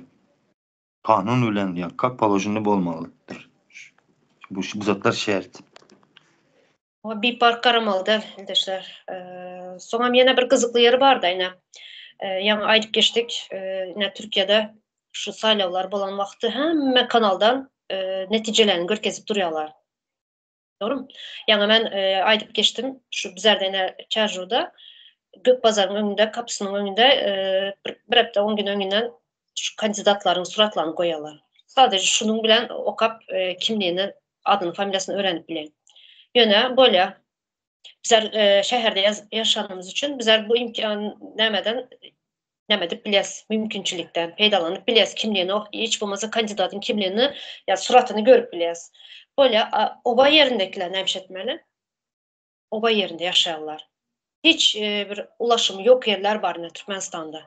Kanun bilen ýa kak položeni bolmalydyr. Bu bu zatlar şert. Oňa biparh garamaly däl ildeşler. Soňam ýene bir gyzykly ýeri barda ine. Ýaňy aýdyp geçdik, ine Türkiýede şu saýlawlar bolan wagty hemme kanaldan netijelerini görkezip durýarlar. Dogrymy? Ýaňy men aýdyp geçdim, şu bizlerde ine Çärjewde Gök bazaryň öňünde, gapysynyň öňünde bir hepde, on gün öňünden şu kandidatlaryň suratlaryny goýarlar. Sadece şunuň bilen okap kimligini, adyny, familiýasyny öwrenip bilen. Ýöne bolýar. Bizler şäherde ýaşanymyz üçin bizler bu imkan nämeden näme edip bilýäs, mümkinçilikden peýdalanyp bilýäs, kimligini hiç bolmasa kandidatyň kimligini ýa suratyny görüp bilýäs. Bolýar, oba ýerindekiler näme iş etmeli? Oba ýerinde ýaşaýanlar. Hiç bir ulaşymy ýok ýerler bar ine Türkmenistanda.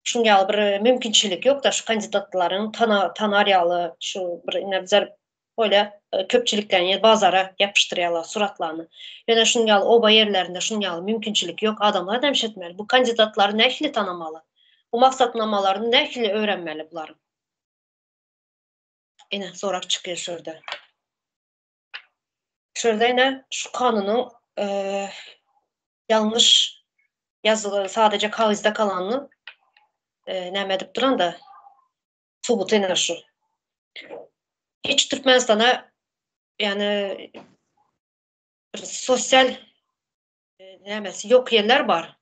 Şuň ýaly bir mümkinçilik ýok-da şu kandidatlaryň tanar ýaly şu bir ine bizler bolýa köpçülikleýin ýer bazara ýapyşdyrýarlar suratlaryny. Ýöne şuň ýaly oba ýerlerinde şuň ýaly mümkinçilik ýok. Adamlar näme iş etmeli? Bu kandidatlary nähili tanamaly? Bu maksatnamalaryny nähili öwrenmeli bularyň? Ine sorag çykýar şu ýerde. Şu ýerde ine şu kanunyň ýalňyş ýazyly sadaja kagyzda kalanyny. näme edip duranda subuty ine şu. Hiç Türkmenistana ýani bir sosial nämesi ýok ýerler bar.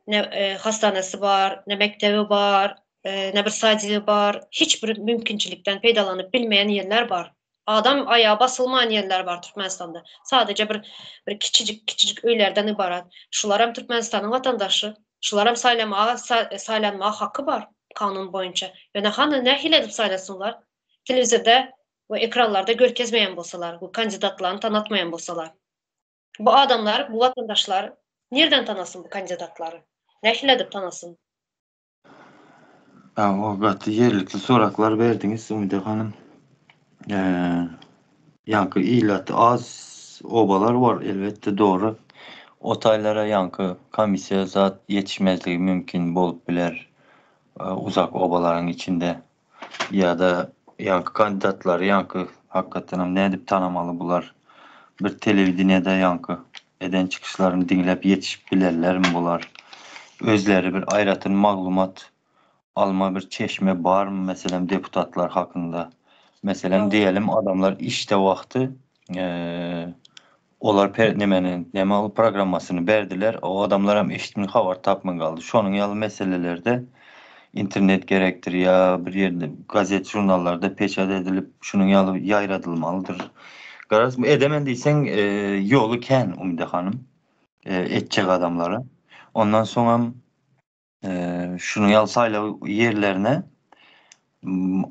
Ne hastanesi bar, ne mekdebi bar, ne bir sadigi bar. Hiç bir mümkinçilikden peýdalanyp bilmeýän ýerler bar. Adam aýagy basylman ýerler bar Türkmenistanda. Sadece bir bir kiçijik kiçijik öýlerden ybarat. Şularam Türkmenistanyň watandaşy. Şularam saýlamaga saýlanmaga haky bar kanun boýunça. Ýöne hany nähili edip saýlasynlar? Telewizorda we ekranlarda görkezmeýän bolsalar we kandidatlaryny tanatmaýan bolsalar. Bu adamlar, bu watandaşlar nirden tanasyn bu kandidatlary? Nähili edip tanasyn? O gaty ýerlikli soraklar berdiňiz Umyda hanym. Ýaňky ilaty az obalar bar elbetde dogry. O taýlara ýaňky komissiýa zat ýetişmezligi mümkin bolup biler uzak obalaryň içinde. Ýa-da ýaňky kandidatlary ýaňky hakykatdanam nädip tanamaly bular bir telewideniýede ýaňky eden çykyşlaryny diňläp ýetişip bilerlermi bular? Özleri bir aýratyn maglumat alma bir çeşme barmy meselem deputatlar hakynda? Meselem diýelim adamlar işde wagty olar per nemeni neme ol programmasyny berdiler o adamlaram eşitmin habar tapman galdy. Şonuň ýaly meselelerde internet gerekdir ýa bir ýerde gazet žurnallarda peçat edilip şunuň ýaly ýaýradylmalydyr. Garaz edemen diýseň ýoly kän Umyda hanym etjek adamlara. Ondan soňam şunuň ýaly saýlaw ýerlerine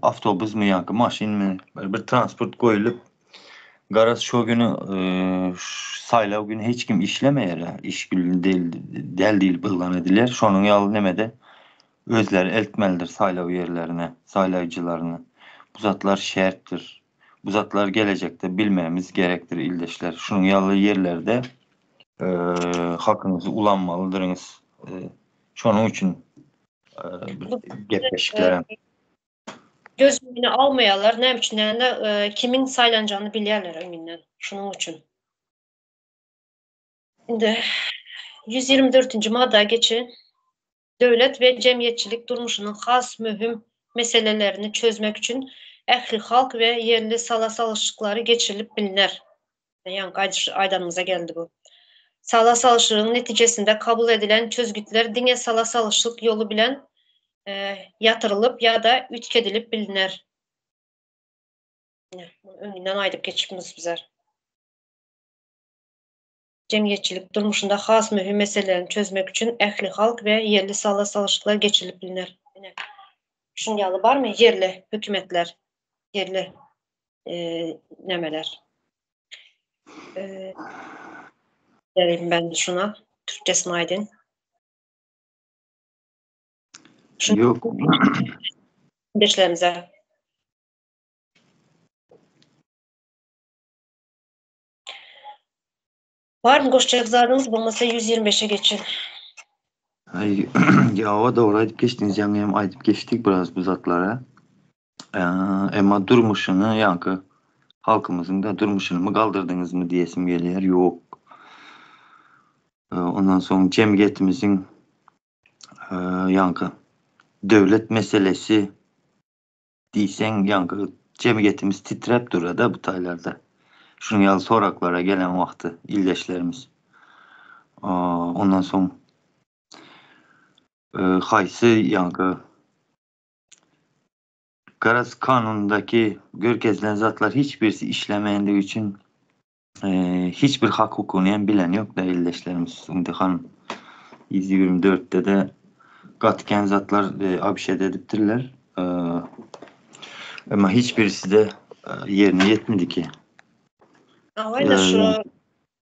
awtobusmy ýa-da maşynmy bir transport goýulyp garaz şo güni saýlaw güni hiç kim işlemeýär iş güni däl diýlip yglan edilýär. Şonuň ýaly nemede özleri eltmelidir saýlaw ýerlerine saýlaýjylaryny. Bu zatlar şertdir. Bu zatlar gelejekde bilmegimiz gerekdir ildeşler. Şunuň ýaly ýerlerde hakyňyzy ulanmalydyryňyz. Şonuň üçin gepleşiklerem. Göz öňüne almaýarlar. Näme üçin diýende, kimiň saýlanjagyny bilýärler öňünden. Şunuň üçin. Indi 124-nji madda geçin. Döwlet we jemgyýetçilik durmuşynyň has möhüm meselelerini çözmek üçin ählihalk we ýerli sala salyşyklary geçirilip bilner. Ýaňky aýdyş aýdanymyza geldi bu. Sala salyşygyň netijesinde kabul edilen çözgütler diňe sala salyşyk ýoly bilen ýatyrylyp ýa-da üýtgedilip bilner. Ine, muny öňünden aýdyp geçipmiz bizler. Jemgyýetçilik durmuşynda has möhüm meselelerini çözmek üçin ählihalk we ýerli sala salyşyklar geçirilip bilner. Ine, şuň ýaly barmy ýerli hökümetler, ýerli nämeler? Bereyim ben şuna, türkçesini aýdyn. Ýok. Ildeşlerimize. Barmy goşjak zadyňyz bolmasa 125-e geçin. Aý, ýa dogry aýdyp geçdiňiz, ýaňy hem aýdyp geçdik biraz bu zatlara. Emma durmuşyny ýaňky halkymyzyň da durmuşynymy galdyrdyňyzmy diýesim gelýär. Ýok. Ondan soň jemgyýetimiziň ýaňky döwlet meselesi Diýseň ýaňky jemgyýetimiz titräp durada bu taýlarda. Şunuň ýaly soraklara gelen wagty ildeşlerimiz. Ondan soň haýsy ýaňky garaz kanundaky görkezilen zatlar hiç birisi işlemeýändigi üçin hiç bir hak hukugyny hem bilen ýok-da ildeşlerimiz. Indi han 124-de-de gaty kän zatlar abşet edipdirler. Emma hiç birisi-de ýerine ýetmedi ki. Awa, şu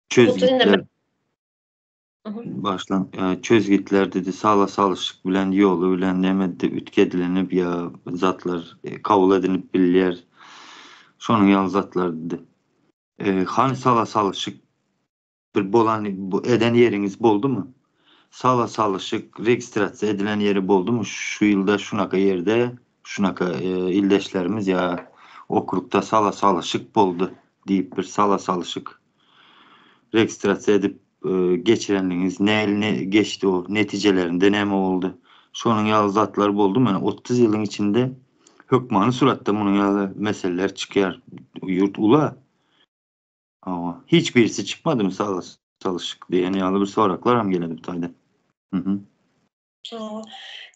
çözgütler başlan çözgütler dedi sala salyşyk bilen ýoly bilen näme ütgedilenip ýa zatlar kabul edilip bilýär. Şonuň ýaly zatlar dedi. Hany sala salyşyk bir bolan eden ýeriňiz boldumy? Sala salyşyk registrasiýa edilen ýeri boldumy? Şu ýylda şunaka ýerde şunaka ildeşlerimiz ýa okrugda sala salyşyk boldy diýip bir sala salyşyk registrasiýa edip geçirenligiňiz nähili geçdi o netijelerinde näme boldy? Şonuň ýaly zatlar boldy. Mana 30 ýylyň içinde hökmany suratda munuň ýaly meseleler çykýar. Ýurt ula. Hawa. Hiç birisi çykmadymy sala salyşyk diýen ýaly bir soraklar hem geledi bu taýda. Mhm.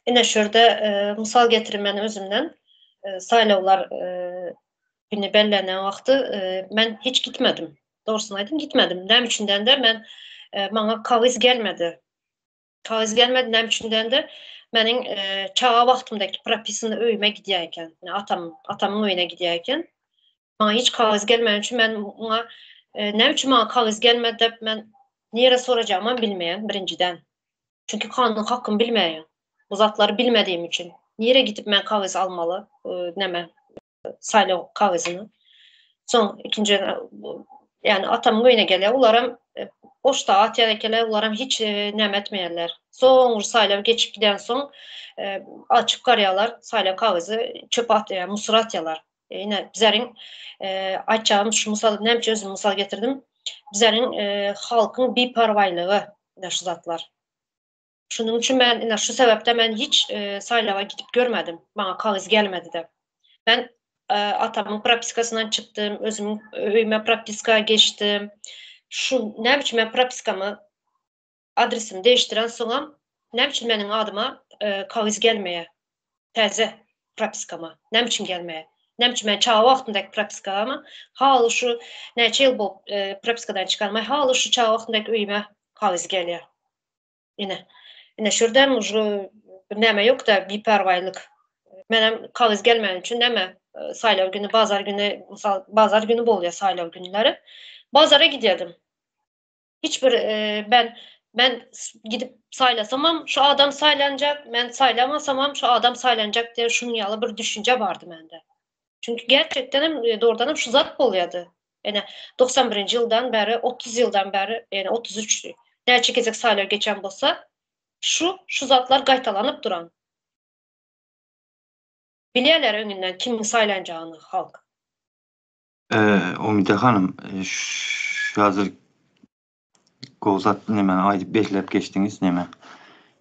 Ine şu ýerde e, mysal getireyim men özümden. E, saýlawlar e, güni bellenen wagty e, men hiç gitmedim. Dogrusyny aýdym gitmedim. Näme üçinden de men e, maňa kagyz gelmedi. Kagyz gelmedi näme üçinden de meniň e, çaga wagtymdaky propisany öýüme gidýär eken. Yani atam atamyň öýüne gidýär eken. Maňa hiç kagyz gelmän üçin men muňa e, näme üçin maňa kagyz gelmedi diýip men nirä sorajagymam bilmeýän birinjiden. Çünki kanun hakymy bilmeýän. Bu zatlary bilmediğim üçin. Nirä gidip men kagyz almaly, e, näme saýlaw kagyzyny. Soň ikinji ýani atamyň öýüne gelýär. Olaram e, poçta atýar ekenler, olaram hiç e, näme etmeýärler. Soň saýlaw geçip giden soň e, açyp garýarlar, saýlaw kagyzy çöpe atýar, musur atýarlar. E, ine bizleriň e, aýtjagym şu mysal, näme üçin özüm mysal getirdim? Bizleriň e, halkyň biparwaýlygy ine şu zatlar. Şunuň üçin men ine şu sebäpden men hiç e, saýlawa gidip görmedim. Maňa kagyz gelmedi de. Men e, atamyň propiskasyndan çykdym, özümiň öýüme propiska geçdim. Şu näme üçin men propiskamy adresimi değiştiren soňam näme üçin meniň adyma e, kagyz gelmeýär? Täze propiskama. Näme üçin gelmeýär? Näme üçin men çaga wagtyndaky propiskama haly şu näçe ýyl bolup e, propiskadan çykarmaý haly şu çaga wagtyndaky öýüme kagyz gelýär. Ine. Ine şurdan уже näme ýok da biperwaýlyk. Menem kagyz gelmän üçin näme e, saýlaw güni, bazar güni, mysal bazar güni bolýar saýlaw günleri. Bazara gidýärdim. Hiç bir e, ben ben gidip saýlasamam şu adam saýlanjak, men saýlamasamam şu adam saýlanjak diýen şunuň ýaly bir düşünje bardy mende. Çünki gerçekten hem e, doğrudan hem şu zat bolýardy. Ýani 91-nji ýyldan bäri 30 ýyldan bäri, ýani 33 näçe gezek saýlaw geçen bolsa, şu şu zatlar gaýtalanyp duran. Bilýärler öňünden kimiň saýlanjagyny halk. Umyda hanym, şu hazir gowy zat näme aýdyp belläp geçdiňiz näme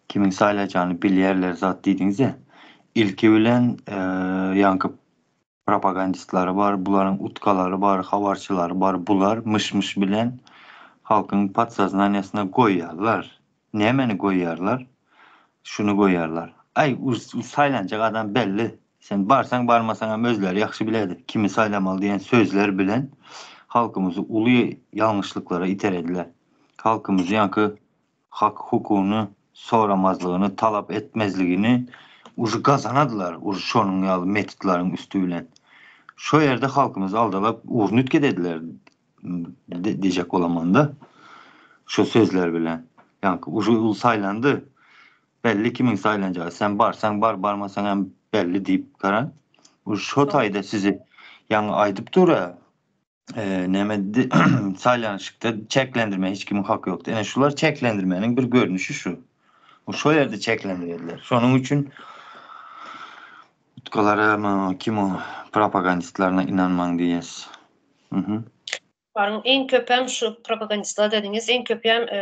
kimiň saýlajagyny bilýärler zat diýdiňiz-ä. Ilki bilen ýaňky propagandistlary bar, bularyň utkalary bar, habarçylary bar, bular myş-myş bilen halkyň podsoznaniýasyna goýýarlar. Nämeni goýýarlar? Şuny goýýarlar. Aý, saýlanjak adam belli. Sen barsaň barmasaňam özleri ýagşy biledi, kimi saýlamaly diýen sözler bilen halkymyzy uly ýalňyşlyklara iterediler. Halkymyzy ýaňky hak-hukugyny soramazlygyny, talap etmezligini uje gazanadylar, uje şonuň ýaly metodlaryň üsti bilen. Şo ýerde halkymyzy aldalap ugruny üýtgedediler diýjek bolamanda şo sözler bilen. Ýaňky uje ul saýlandy. Belli kimiň saýlanjagy. Sen barsaň bar, barmasaň hem belli diýip garan. Uje şo taýda sizi ýaňy aýdyp dur-a. Näme saýlanyşykda çäklendirme hiç kimiň haky ýokdy. Ene şular çäklendirmäniň bir görnüşi şu. Şo ýerde çäklendirýärler. Şonuň üçin utkalara kim o propagandistlerine ynanmaň diýýäs. Mhm. Baryň iň köpem şu propagandistler dediňiz, iň köpem e,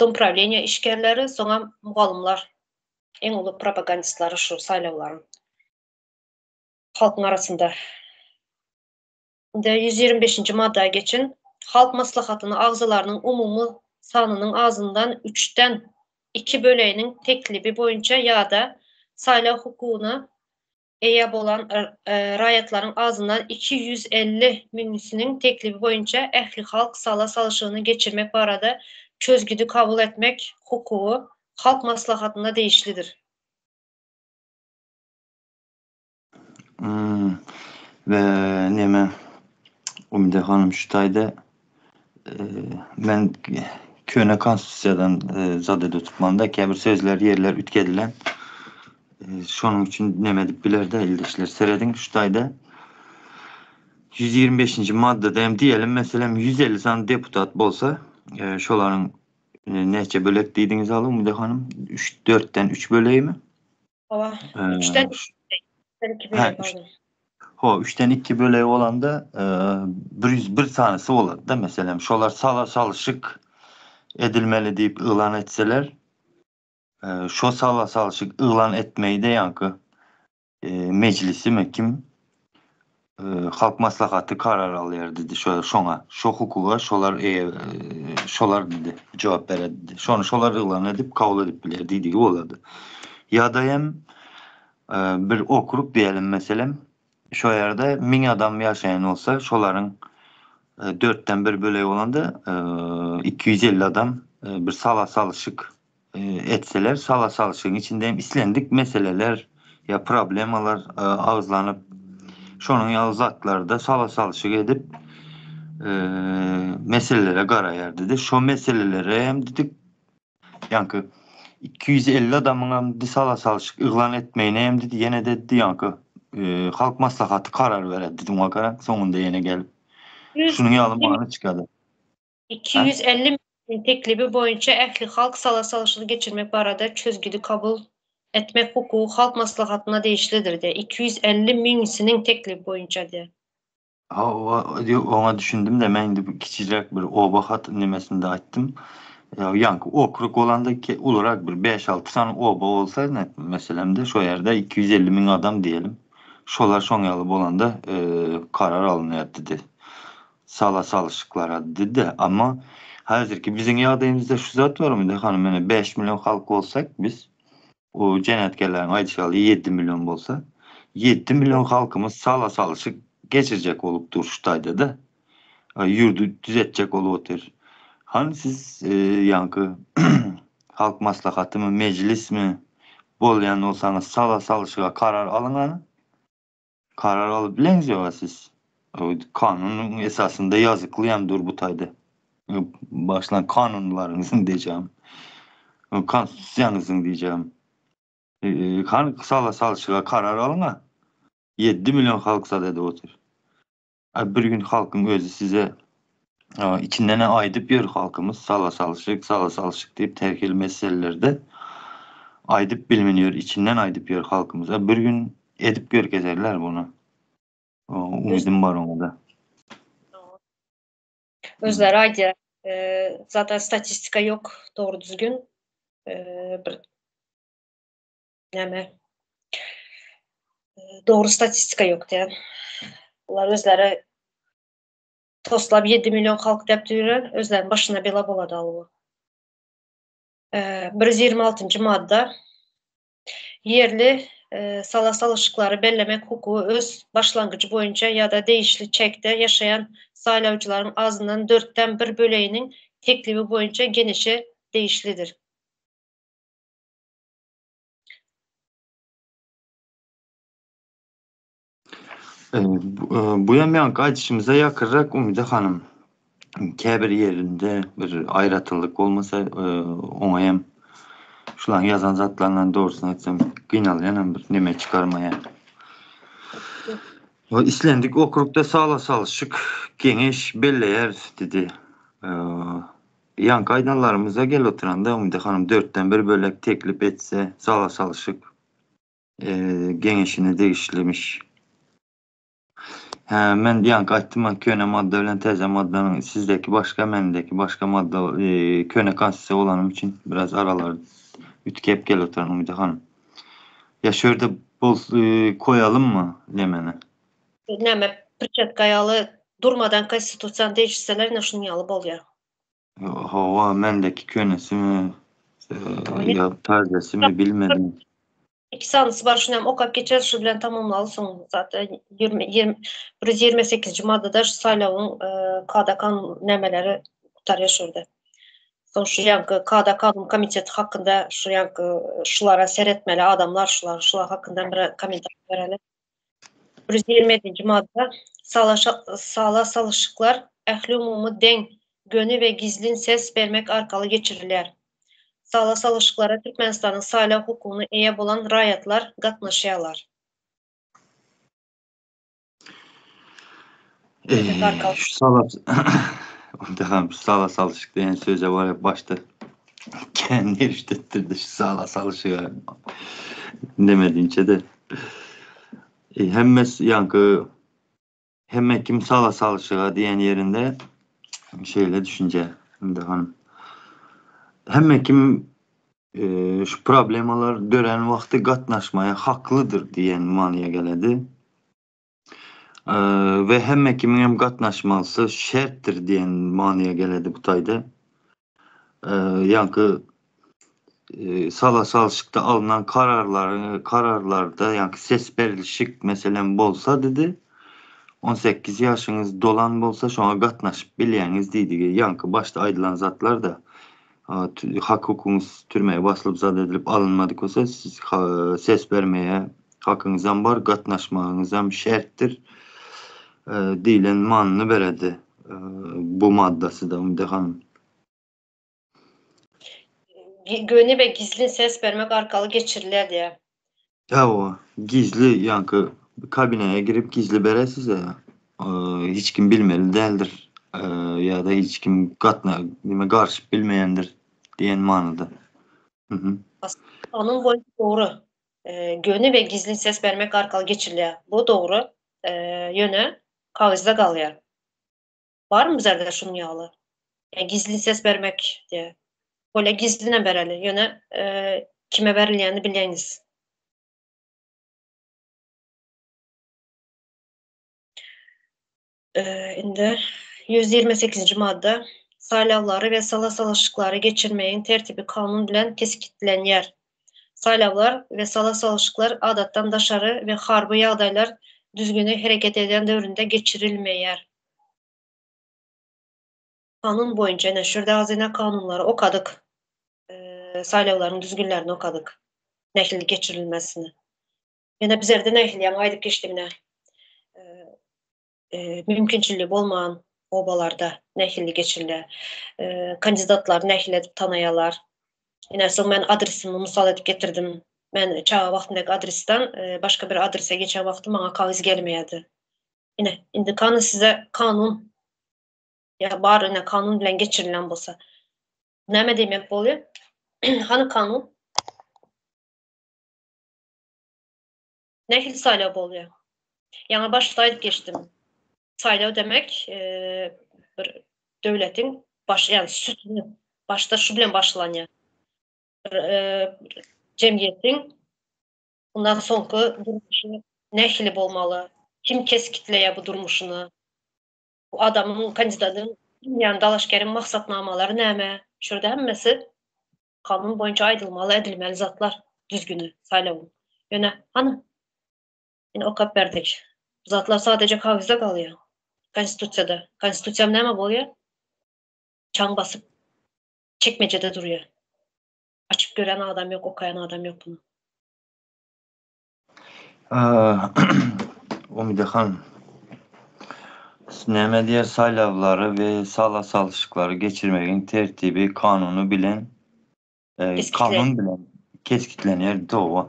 dom prawleniýa işgärleri, soňam mugallymlar. Iň uly propagandistleri şu saýlawlaryň halkyň arasynda. Indi 125-nji madda geçin. Halk Maslahatynyň agzalarynyň umumy sanynyň azyndan üçden iki böleginiň teklibi boýunça ýa-da saýlaw hukugyna eýe bolan raýatlaryň azyndan 250 müňüsiniň teklibi boýunça ählihalk sala salşygyny geçirmek barada çözgüdi kabul etmek hukugy Halk Maslahatyna degişlidir. Hmm. We neme Umide hanym şu taýda e, men köne konstitusiýadan e, zat edip tutmanda käbir sözler ýerler üýtgedilen. E, şonuň üçin neme edip biler-de ildeşler serediň şu taýda 125-nji maddada hem diýelim meselem 150 sany deputat bolsa e, şolaryň e, näçe bölek diýdiňiz aly Umide hanym? 3 4-den 3 bölegimi? Hawa. 3-den 2 bölek pardon. Ho, 3-den 2 bölegi bolanda 101 sanysy bolady da meselem. Şolar sala salyşyk edilmeli diýip yglan etseler. Şo sala salşyk yglan etmeyi-de ýaňky mejlisimi kim Halk Maslahaty karar alýar diýdi şo şoňa. Şo hukuga şolar eýe şolar diýdi jogap berer diýdi. Şony şolar yglan edip kabul edip biler diýdigi bolady. Ýa-da hem bir okrug diýelim meselem şo ýerde 1000 adam ýaşaýan bolsa şolaryň dörtden bir bölegi bolanda 250 adam bir sala salyşyk etseler, sala salyşygyň içinde hem islendik meseleler ýa problemalar agyzlanyp, şonuň ýaly zatlarda sala salyşyk edip, meselelere garaýar diýdi. Şo meselelere hem diýdik, ýaňky 250 adamyň hem diýdi sala salyşyk yglan etmegine hem diýdi, ýene-de diýdi ýaňky Halk Maslahaty karar berer diýdi muňa garaň, soňunda ýene gelip. Şunuň ýaly many çykady. 250 müň teklibi boýunça ählihalk sala salyşygy geçirmek barada çözgüdi kabul etmek hukugy Halk Maslahatyna degişlidir diýýär. 250 müňüsiniň teklibi boýunça diýýär. Hawa, oňa düşündim-de, men indi bu kiçijek bir oba hat nemesinde aýtdym. Ýaňky okrug bolanda ulurak bir bäş-alty sany oba bolsa, meselem-de, şo ýerde 250 müň adam diýelim. Şolar şoň ýaly bolanda karar alynýar diýdi. Sala salyşyklara dide amma häzirki biziň ýagdaýymyzda şu zat bar indi hanym mene 5 million halk bolsak biz o jenetkerleriň aýdyşy ýaly 7 million bolsa 7 million halkymyz sala salyşyk geçirjek bolup dur şu taýda-da ýurdy düzetjek bolup otyr. Hany siz ýaňky halk maslahatymy mejlismi bolýan bolsaňyz sala salyşyga karar alyň hany. Karar alyp bileňiz ýoga siz. Kanunyň esasynda ýazykly hem dur bu taýda. Başlan kanunlaryňyzyň diýjegim. Konstitusiýaňyzyň diýjegim. Hany sala salşyga karar alyň-a. 7 million halk zat edip otyr. A bir gün halkyň özi size içinden aýdyp ýör halkymyz sala salşyk, sala salşyk diýip terhil meselelerde aýdyp bilminiýör, içinden aýdyp ýör halkymyz. A bir gün edip görkezerler bunu. Umydym bar oňa da. Özleri aýdýar. Zaten statistika ýok dogry düzgün. Bir näme dogry statistika ýok diýen. Bular özleri toslap 7 million halk dep diýýär, özleriniň başyna bela bolady al bu. 126-njy madda ýerli sala salyşyklary bellemek hukugy öz başlangyjy boýunça ýa-da degişli çäkde ýaşaýan saýlawjylaryň azyndan dörtden bir böleginiň teklibi boýunça geňeşe degişlidir. Bu hem ýaňky aýdyşymyza ýakynrak Umyda hanym. Käbir ýerinde bir aýratynlyk bolmasa, oňa hem şularyň ýazan zatlaryndan dogrusyny aýtsam gynalýanam bir neme çykarmaýan. Islendik okrugda sala salyşyk geňeş belleýär diýdi. Ýaňky aýdanlarymyza gel oturanda Umyda hanym dörtden bir bölek teklip etse sala salyşyk geňeşine degişlimiş. Hä, men ýaňky aýtdym-a, köne madda bilen täze maddanyň sizdäki başga, mendäki başga madda, köne konstitusiýa bolanym üçin biraz aralar üýtgäp gelip oturan Umyda hanym. Ýa şu ýerde bol koýalymmy nemeni? Näme, perçatka ýaly durmadan konstitusiýany degişseler ine şunuň ýaly bolýar. Hawa, mendäki könesimi ýa täzesimi bilmedim. Iki sanysy bar, şuny hem okap geçeris, şu bilen tamamlaly soň zat 20 128-nji maddada şu saýlawyň kada-kanun nämeleri gutarýar şurada. Soň şu ýaňky kada-kanun komiteti hakynda şu ýaňky şulara seretmeli adamlar şular, şular hakynda bir kommentariý bereli. 127-nji madda sala salyşyklar ähliumumy deň, göni we gizlin ses bermek arkaly geçirilýär. Sala salyşyklara Türkmenistanyň saýlaw hukugyna eýe bolan raýatlar gatnaşýarlar. Şu sala Tamam, şu sala salyşyk diýen söze var ya başda kendi eriştirdi şu sala salyşyga demediğinçe de. E, hemmesi yankı hemme kim sala salyşyga diýen ýerinde şeýle düşünje Ümide hanım. Hemme kim Şu problemalar dörän wagty gatnaşmaýa haklydyr diýen manyýa geledi. We hemme kimiň hem gatnaşmalysy şertdir diýen manyýa geledi bu taýda. Ýaňky sala salşykda alnan kararlary kararlarda ýaňky ses berilişik meselem bolsa didi. 18 ýaşyňyz dolan bolsa şoňa gatnaşyp bilýäňiz diýdigi. Ýaňky başda aýdylan zatlar-da. Hak hukugyňyz türmeye baslyp zat edilip alynmadyk bolsa siz ses bermeye hakyňyzam bar gatnaşmagyňyzam şertdir diýlen manyny beredi bu maddasy-da Umide hanym. Göni we gizlin ses bermek arkaly geçirilýär diýýär. Hawa, gizli ýaňky kabinaya girip gizli beresiz-ä. Hiç kim bilmeli däldir ýa-da hiç kim gatna nime garyşyp bilmeýändir diýen manyda. Mhm. Kanun boýunça dogry. Göni we gizlin ses bermek arkaly geçirilýär. Bu dogry. Ýöne kagyzda galýar. Barmy bizlerde şunuň ýaly? Ýa gizlin ses bermek diýe. Bolýa gizlinem bereli. Ýöne kime berilýänini bilýäňiz. Indi 128-nji madda Saýlawlary we sala salyşyklary geçirmegiň tertibi kanun bilen kesgitlenýär. Saýlawlar we sala salyşyklar adatdan daşary we harby ýagdaýlar düzgüni hereket edýän döwründe geçirilmeýär. Kanun boýunça ine şu ýerde azyndan kanunlary okadyk. Saýlawlaryň düzgünlerini okadyk. Nähili geçirilmesini. Ýöne bizlerde nähili ýaňy aýdyp geçdim ine. Mümkinçiligi bolman obalarda nähili geçirilýär. Kandidatlary nähili edip tanaýarlar. Ine soň men adresimi mysal edip getirdim. Men çaga wagtymdaky adresden başga bir adrese geçen wagtym maňa kagyz gelmeýärdi. Ine, indi kany size kanun ýa bar ine kanun bilen geçirilen bolsa. Näme diýmek bolýar? Hany kanun? Nähili saýlaw bolýar? Ýaňy başda aýdyp geçdim. Saýlaw demek e, bir döwletiň baş, ýagny sütüni başda şu bilen başlanýar. Bir e, jemgyýetiň Mundan soňky durmuşy nähili bolmaly? Kim kesgitleýär bu durmuşyny? Bu adamyň, kandidatyň, ýagny dalaşgäriň maksatnamalary näme? Şu ýerde hemmesi kanun boýunça aýdylmaly, edilmeli zatlar, düzgüni saýlawyň. Ýöne hany? Ine okap berdik. Bu zatlar sadeje kagyzda galýar. Konstitusiýada. Konstitusiýam näme bolýar? Çaň basyp çekmejede durýar. Açyp gören adam ýok, okaýan adam ýok muny. Umyda han, näme diýer saýlawlary we sala salşyklary geçirmegiň tertibi kanuny bilen kanun bilen kesgitlenýär dowa.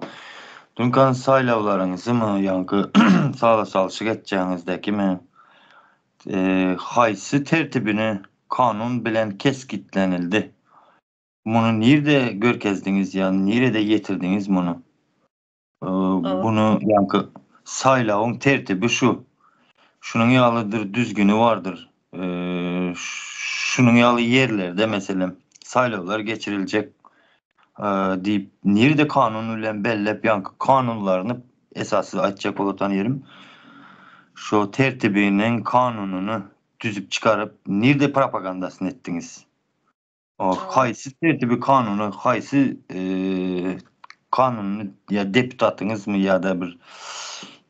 Dunkan saýlawlaryňyzymy ýaňky sala salşyk etjegiňizdäkimi haýsy tertibini kanun bilen kesgitlenildi? Muny nirde görkezdiňiz ýa nirede ýetirdiňiz muny? Bunu ýaňky saýlawyň tertibi şu. Şunuň ýalydyr düzgüni bardyr. Şunuň ýaly ýerlerde meselem saýlawlar geçiriljek diýip nirde kanun bilen bellep ýaňky kanunlaryny esasy aýtjak bolatan ýerim şo tertibiniň kanunyny düzüp çykaryp nirde propagandasyny etdiňiz? Haýsy tertibi kanuny, haýsy kanunyny ýa deputatyňyzmy ýa-da bir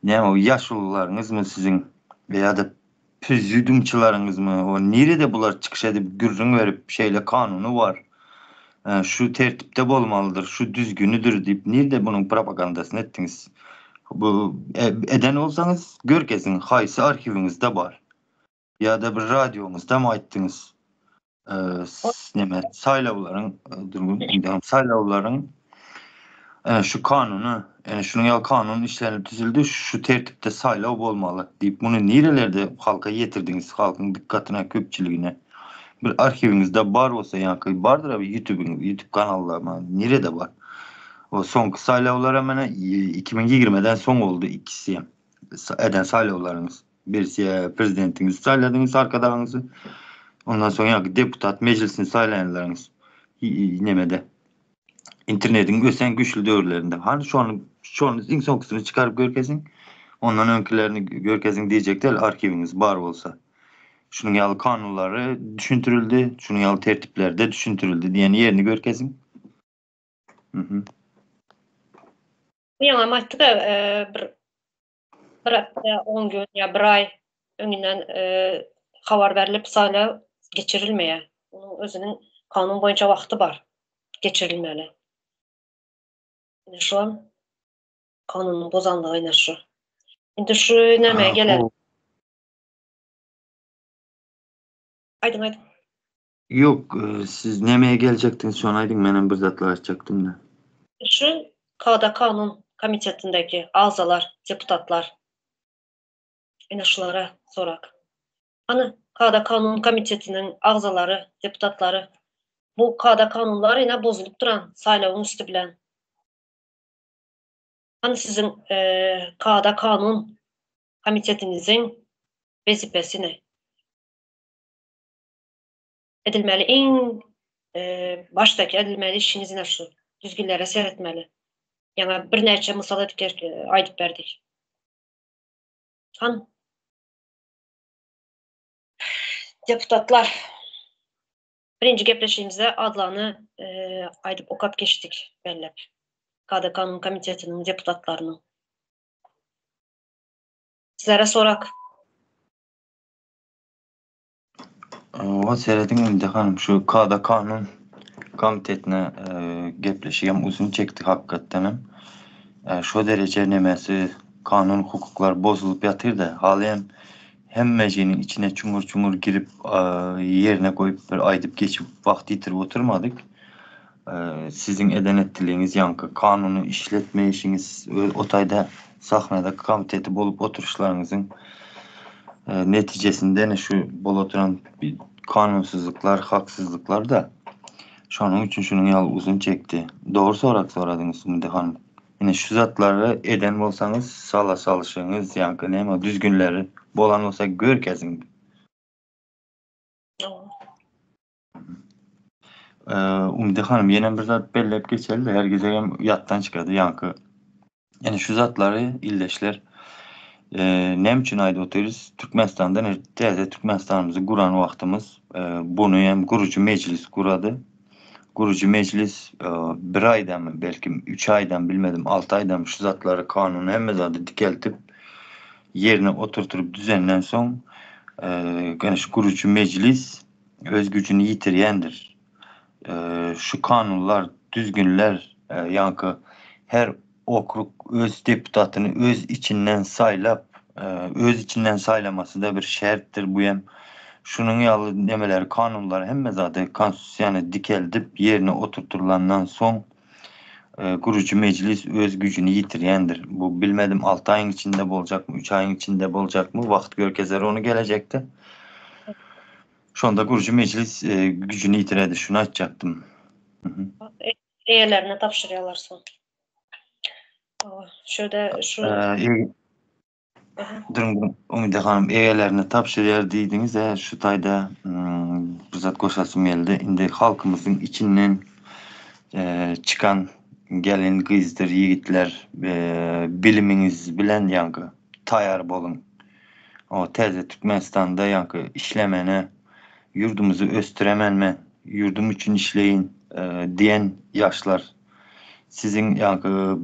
näme o ýaşulularyňyzmy siziň ýa-da prezidiumçylaryňyzmy o nirede bular çykyş edip gürrüň berip şeýle kanuny bar şu tertipde bolmalydyr şu düzgünidir diýip nirde bunuň propagandasyny etdiňiz bu eden bolsaňyz görkeziň haýsy arhiwiňizde bar Ýa-da bir radioňyzdamy aýtdyňyz? Neme, saýlawlaryň, durgun, saýlawlaryň şu kanuny, şunuň ýaly kanun işlenip düzüldi, şu tertipde saýlaw bolmaly diýip, muny nirelerde halka ýetirdiňiz, halkyň dykgatyna, köpçüligine? Bir arhiwiňizde bar bolsa, ýaňky bardyr abi YouTube-iň, YouTube kanallaryma, nirede bar? O soňky saýlawlara mene 2020-den soň boldy ikisi hem. Eden saýlawlaryňyz. Birisi prezidentiňizi saýladyňyz arkadagyňyzy. Ondan soň ýa deputat mejlisini saýlaýanlaryňyz nemede. Internetiň ösen güýçli döwürlerinde. Hany şony şony iň soňkusyny çykaryp görkeziň. Ondan öňkilerini görkeziň diýjek däl arhiwiňiz bar bolsa. Şunuň ýaly kanunlary düşündirildi, şunuň ýaly tertiplerde düşündirildi diýen ýerini görkeziň. Mhm. Ýaňam aýtdyk-a, bir bir hepde, on gün ýa bir aý öňünden habar berlip saýlaw geçirilmeýär. Onuň özüniň kanun boýunça wagty bar geçirilmeli. Ine şol kanunyň bozanlygy ine şu. Indi şu nämä gelen? Aýdyň aýdyň. Ýok, siz nämä geljekdiňiz şony aýdyň menem bir zatlar aýtjakdym-da. Şu kada-kanun komitetindäki agzalar, deputatlar. Ine şulara sorak. Hany kada-kanun komitetiniň agzalary, deputatlary. Bu kada-kanunlar ine bozulyp duran saýlawyň üsti bilen. Hany siziň kada-kanun komitetiniziň wezipesi ne? Edilmeli iň başdaky edilmeli işiňiz ine şu. Düzgünlere seretmeli. Ýaňa birnäçe mysal edip aýdyp berdik. Hany? Deputatlar. Birinji gepleşigimizde adlaryny aýdyp okap geçdik belläp. Kada-kanun komitetiniň deputatlarynyň. Sizlere sorak. Oba serediň indi hanym şu kada kanun komitetine gepleşigem uzyn çekdi hakykatdanam. Şo dereje nemesi kanun hukuklar bozulyp ýatyrda halyam hemmejiniň içine çuňur çuňur girip ýerine goýup bir aýdyp geçip wagt ýitirip oturmadyk. Siziň eden etdiligiňiz ýaňky kanuny işletmeýşiňiz o taýda sahnada komiteti bolup oturyşlaryňyzyň netijesinde ene şu bolup oturan kanunsyzlyklar, haksyzlyklar-da. Şonuň üçin şunuň ýaly uzyn çekdi. Dogry sorag soradyňyz Sumide hanym. Ine şu zatlary eden bolsaňyz sala salyşyňyz ýaňky näme düzgünleri bolan bolsa görkeziň. Umyda hanym ýene bir zat belläp geçeli-de her gezegem ýatdan çykady ýaňky. Ýani şu zatlary ildeşler näme üçin aýdyp otyrys? Türkmenistanda ine täze Türkmenistanymyzy guran wagtymyz buny hem gurujy mejlis gurady. Gurujy mejlis bir aýdamy belkim üç aýdam bilmedim alty aýdam şu zatlary kanuny hemme zady dikeltip ýerine oturtyryp düzenden soň ýani şu gurujy mejlis öz güjüni ýitirýändir. Şu kanunlar, düzgünler, ýaňky her okrug öz deputatyny öz içinden saýlap, öz içinden saýlamasy-da bir şertdir bu hem. Şunuň ýaly nemeleri, kanunlary hemme zady konstitusiýany dikeldip ýerine oturtylandan soň gurujy mejlis öz güjüni ýitirýändir. Bu bilmedim alty aýyň içinde boljakmy, üç aýyň içinde boljakmy, wagt görkezer ony gelejekde. Şonda gurujy mejlis güjüni ýitiredi, şuny aýtjakdym. Eýelerine tabşyrýarlar soň. Şöde şu Duruň, duruň, Umyda hanym, eýelerine tabşyrýar diýdiňiz-ä, şu taýda bir zat goşasym geldi. Indi halkymyzyň içinden çykan gelin-gyzdyr ýigitler bilimiňiz bilen ýaňky taýar boluň. O täze Türkmenistanda ýaňky işlemene, ýurdumyzy ösdüremen men, ýurdum üçin işleýin diýen ýaşlar siziň ýaňky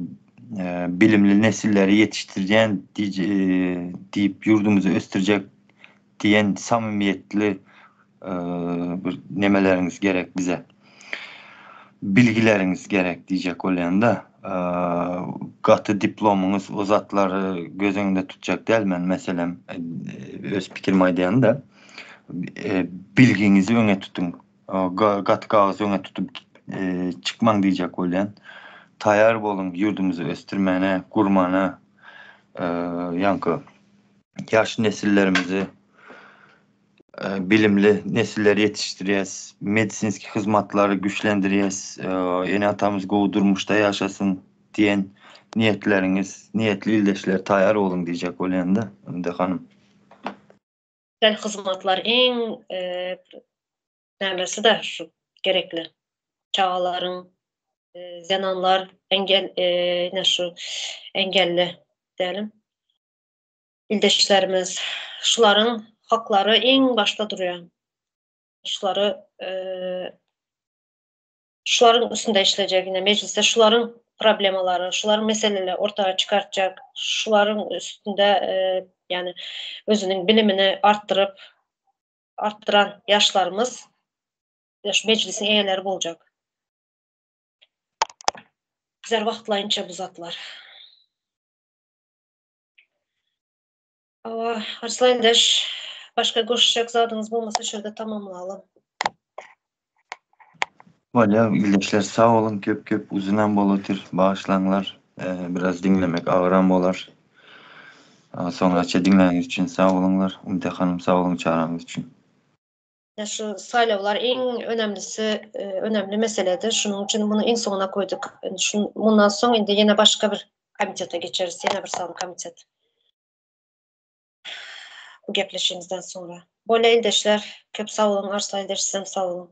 bilimli nesilleri ýetişdirýän diýip ýurdumyzy ösdürjek diýen samymyýetli bir nemeleriňiz gerek bize. Bilgileriňiz gerek diýjek bolýan-da. Gaty diplomyňyz o zatlary göz öňünde tutjak däl men meselem öz pikirimi aýdýan-da. Bilgiňizi öňe tutuň. Gaty kagyz öňe tutup çykmaň diýjek bolýan. Taýar boluň ýurdumyzy ösdürmäne, gurmana, ýaňky ýaş nesillerimizi bilimli nesilleri ýetişdirýäs, medisinski hyzmatlary güýçlendirýäs, ene-atamyz gowy durmuşda ýaşasyn diýen niýetleriňiz, niýetli ildeşler taýar boluň diýjek bolýan-da, Ümide hanym. Sosial hyzmatlar iň nämesi-de şu gerekli. Çagalaryň. Zenanlar, engel, ine şu engelli diýelim. Ildeşlerimiz, şularyň haklary iň başda durýar. Şulary şularyň üstünde işlejek, ine mejlisde şularyň problemalary, şularyň meseleleri orta çykartjak, şularyň üstünde ýani özüniň bilimini artdyryp, artdyran ýaşlarymyz şu mejlisiň eýeleri boljak. Bizler wagtlaýynça bu zatlar. Hawa, Arslan ildeş, başga goşjak zadyňyz bolmasa şu ýerde tamamlalyň. Bolýar, ildeşler sag boluň köp köp uzynam bolutyr, bagyşlaňlar, biraz diňlemek agyram bolar. Soňraça diňläniňiz üçin sag boluňlar, Umyda hanym sag boluň çagyraňyz üçin. Ine şu saýlawlar iň önemlisi, önemli meseledi. Şunuň üçin muny iň soňuna goýduk. Indi şu mundan soň indi ýene başga bir komitete geçeris, ýene bir sany komitet. Bu gepleşigimizden soňra. Bolýa ildeşler, köp sag boluň, Arslan ildeş sizem sag boluň.